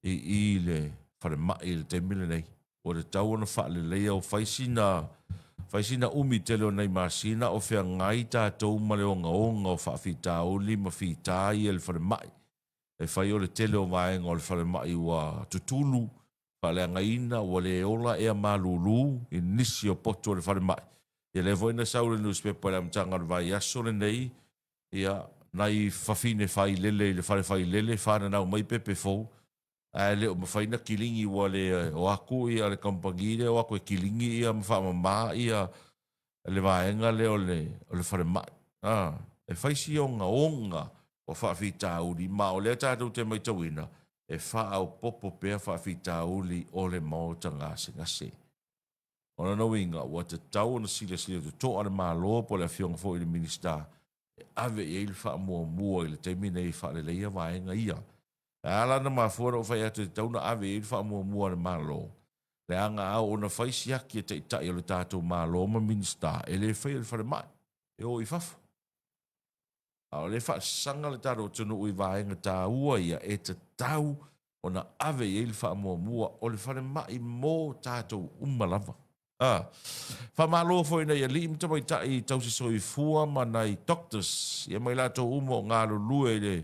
i i le falemai i le taimi lenei. Ua tatau ona faaleleia o fai sina fai sina umi tele o nai masina o feagai tatou ma le ogaoga o faafitauli ma fita ia i le falemai. E fai o le tele o vaega o le falemai ua tutulu, faaleagaina, ua le ola ea malulu i nisi o potu o le falemai. Ia lea foi na sau i le nusipepa i le amataga o le vaiaso lenei, ia, nai fafine failele i le fale failele, fananau mai pepe fou, ae le o mafai na kiligi ua le o atu ia le kamupani lea o atu e kiligi ia ma faamama ia le vaega lea o le, o le falemai. A, e fai si ogaoga o faafitauli, ma o lea tatou te matauina, e faaopoopo pea faafitauli o le maota gasegase. O lona uiga, ua tatau ona silasila totoa le Malo po o le Afioga foi i le Minisita e ave i ai le faamuamua i le taimi nei e faaleleia vaega ia. E ala ona mafua ona ou fai atu e tatau ona ave i ai le faamuamua a le Malo, leaga a oo ina fai siaki e taitai o le tatou Malo ma Minisita, e le faia e le falemai, e o i fafo. A o lea e faasaga le tatou atunuu i vaega taua ia e tatau ona ave i ai le faamuamua o le falemai mo tatou uma lava. A. Faamalo foi i nai alii ma tamaitai tausisoifua ma nai doctors ia ma i latou uma o galulue i le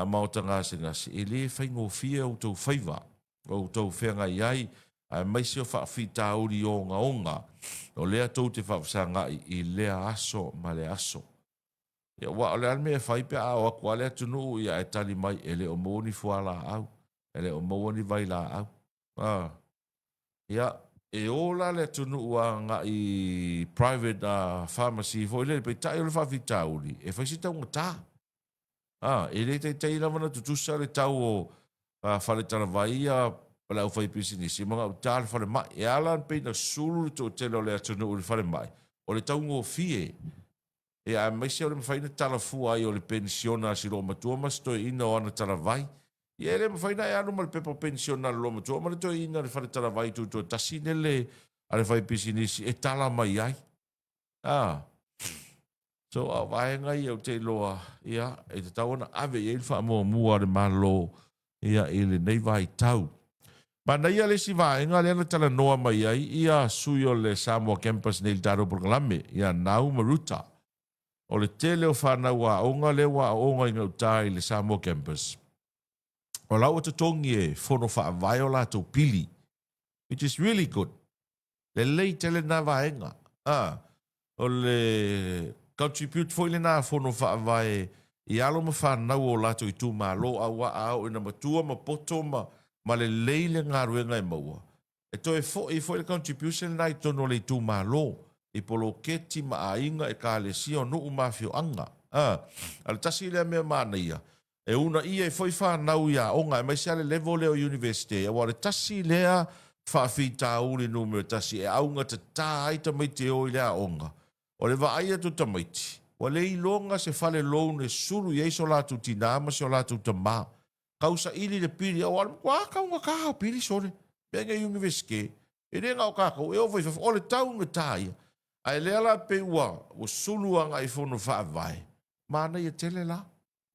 Maota gasegase, e le faigofie outou faiva, o outou feagai ai, aemaise o faafitauli ogaoga o lea tou te faafesagai i lea aso ma le aso. Ia, aua o le a le mea e fai pe a o atu lava le atunuu ia ae tali mai e le o maua ni fualaau, e le o maua ni vailaau. A. Ia, e o la le atunuu agai i private pharmacy foi lele, peitai o le faafitauli, e fai si taugata. A, e le taitai lava ona tutusa le tau o faletalavai ia ma le aufaipisinisi ma gauta le falemai. E ala ona pei ona sulu le toatele o le atunuu i le falemai, o le taugofie. Ia, aemaise o le mafai ona talafua ai o le penisiona a si loomatua ma si toeaina o ana talavai. Ia, e le mafai ona e alu ma le pepa penisiona a le loomatua ma le toeaina i le faletalavai tutoatasi lele a le faipisinisi e tala mai ai. A. So, a o vaega ia ou te iloa, ia, e tatau ona ave i ai le faamuamua a le Malo, ia, i lenei vaitau. Manaia le isi vaega lea na talanoa mai ai ia sui o le Samoa Campus nei i le tatou polokalame, ia Nau ma Ruta. O le tele o fanau aoga lea ua aooga i gauta i le Samoa Campus, o la ua totogi e fono faavae o latou pili, which is really good. Lelei tele lena vaega. A, o le contribute foi lena a Fono Faavae i alo ma fanau o latou itumalo aua a oo ina matua ma poto ma ma lelei le galuega e maua, e toe foi foi le contribution lena i totonu o le itumalo i poloketi ma aiga, ekalesia, o nuu ma afioaga. A, o le tasi lea mea manaia E uunaia ai foi fanau i aoga aemaise lava le level lea o Universite aua o le tasi lea faafitauli numera tasi e augatata ai tamaiti e o i le aoga. O le vaai atu o tamaiti, ua le iloga se fale loan e sulu i ai so latou tina ma si o latou tama. Tau saili le pili aua o le matua taugata o pili sole. Mea nei Universite, e le na o tatou, e oo foi i fafo, o le taugata ia. Ae lea la pei ua sulu agai i fono faavae, manaia tele la.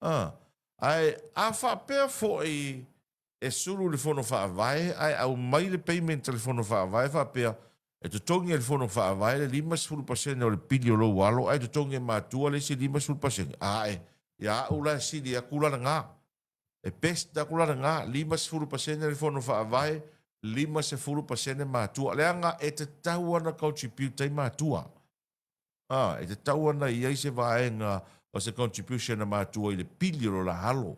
A, ae a faapea foi e sulu i le Fono Faavae ae aumai le payment a le Fono Faavae faapea e totogi e le Fono Faavae le 50% o le pili o lou alo ae totogi e matua le isi 50%, ae. Ia a'u la e sili atu la lena. E best atu la lena, 50% le Fono Faavae, 50% matua. Leaga e tatau ona contribute ai matua. A, e tatau ona i ai se vaega o se contribution a matua i le pili o lo la alo.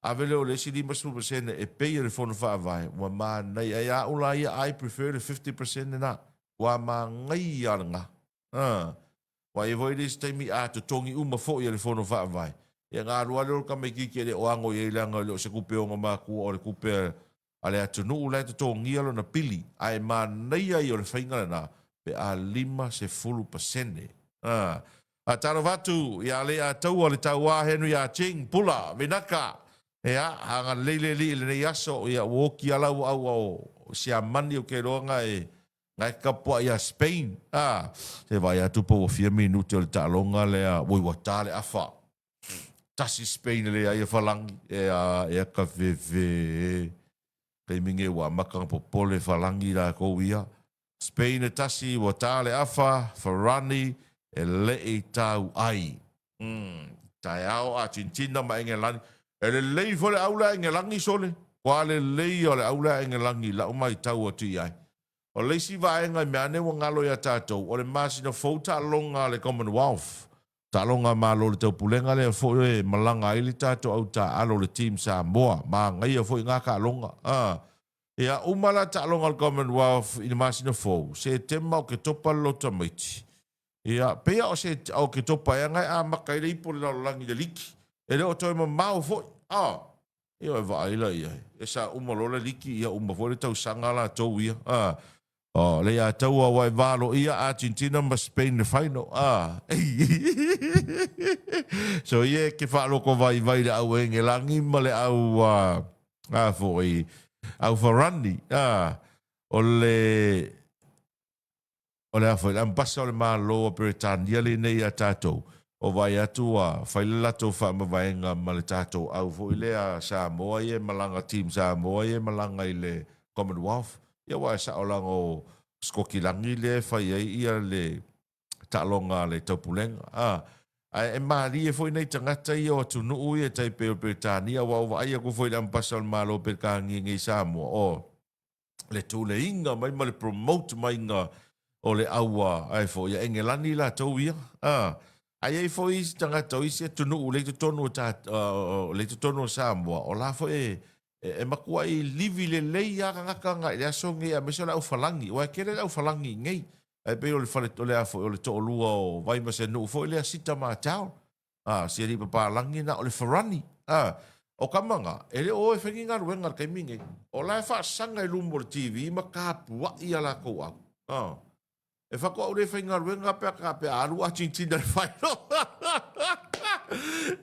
Ave lea o le isi 50% e pay e le Fono Faavae, ua manaia. Ae ia a'u la ia, I prefer le 50% lena. Ua manaia lena. A, Ua i ai foi le isi taimi a totogi uma foi e le Fono Faavae, ia ona alu lava lea o le tamaitiiti e le o ano i ai leaga e le o se tupe ona matua o le tupe a le atunuu la e totogia lona pili. Ae manaia ia o le faiga lena pe a 50%. A. Faatalofa atu ia Leiataua le Tauā Henry Ah Ching, Pula, Vinaka. Ia, agalelei le Alii i lenei aso, ia ua oti lava lau au o Siamani ou te iloa na e na e tapuai ia Spain. A, se vaai atu po ua fia minute o le taaloga lea, oi ua ta le afa. Tasi Spain e leai a Falagi, e a, e a ka fefe. Taimi nei ua amata ona popole Falagi latou ia. Spain e tasi ua ta le afa, Farani e lei tau ai. Umm, taeao Argentina ma Engelani. E lelei foi le au lea a Engelani sole. Ua lelei ia o le au lea a Engelani i lau maitau atu i ai. O le isi vaega i mea ane ua galo ia tatou, o le masina fou taaloga a le Commonwealth. Taaloga a Malo o le Taupulega lea foi e malaga ai le tatou au taaalo le Team Samoa. Manaia foi na taaloga. A. Ia uma la taaloga a le Commonwealth i le masina fou, Setema, Oketopa le loto tamaiti. Ia, pei o se Oketopa ea na e amata ai le ipu o le lalolagi i le liki. E le o toe mamao foi. A, ia e vaai la i ai. E sa uma loa le liki, ia uma foi le tausaga latou ia. A, o, le ia taua ua e valo ia Argentina ma Spain le final. A, so ia e ke whaaloko vai vai le au Engelangi ma le au, a, a foi, au Farani. A, o le, O le a foi le ambasa o le Malo o Peretania lenei ia tatou, o vaai atu ua fai le latou faamavaega ma le tatou au foi lea Samoa ia e malaga, Team Samoa ia e malaga i le Commonwealth. Ia aua e sao leaga o Sikokilani lea e fai ai ia le taaloga a le Taupulega. A, ae e malie foi nai tagata ia o atunuu ia e tai pei o Peretania, aua ua vaai atu foi i le ambasa o le Malo o Peretania nei i Samoa, o le tuleiga mai ma le promote maiga o le aua ai foi ia Engelani latou ia. A, ae i ai foi isi tagata o isi atunuu lea i totonu o ta, lea i totonu o Samoa, o la foi e, e, e matuai livi lelei lava tagata agai i le aso lenei, aemaise o le aufalagi. Aua e tele le aufalagi i inei. Ae pei o le fale, o le a foi, o le toalua o Vaimasenuu foi lea, Sita Matao. A, si alii papalagi na o le Farani. A, o tama na, e le o o e fai ni galuega i le taimi nei. O la e faasaga i luma o le TV ma tapuai a latou au. A, e faatoa ou le faigaluega pe a, pe a alu Argentina i le final.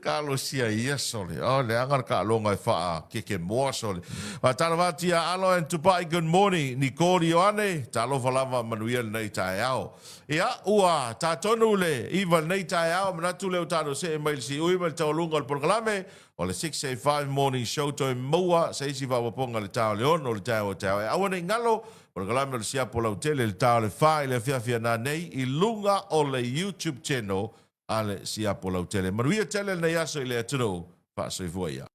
Talosia ia sole. Oh, leaga le taaloga e faakekemoa sole. Faatalofa atu ia Alo and Tupai, good morning. Nicole Ioane, talofa lava manuia lenei taeao. Ia, ua tā tonu le iva lenei taeao, manatu lea ua tatou see mai le siui ma le taualuga o le polokalame o le 685 Morning Show toe maua se isi faaopoopoga i le ta o le ono o le taeao o taeao. E aua ne i galo, polokalame o le siapo lautele i le ta o le fa i le afiafi a nanei i luga o le YouTube channel a le siapo lautele. Manuia tele lenei aso i le atunuu. Faasoifua ia.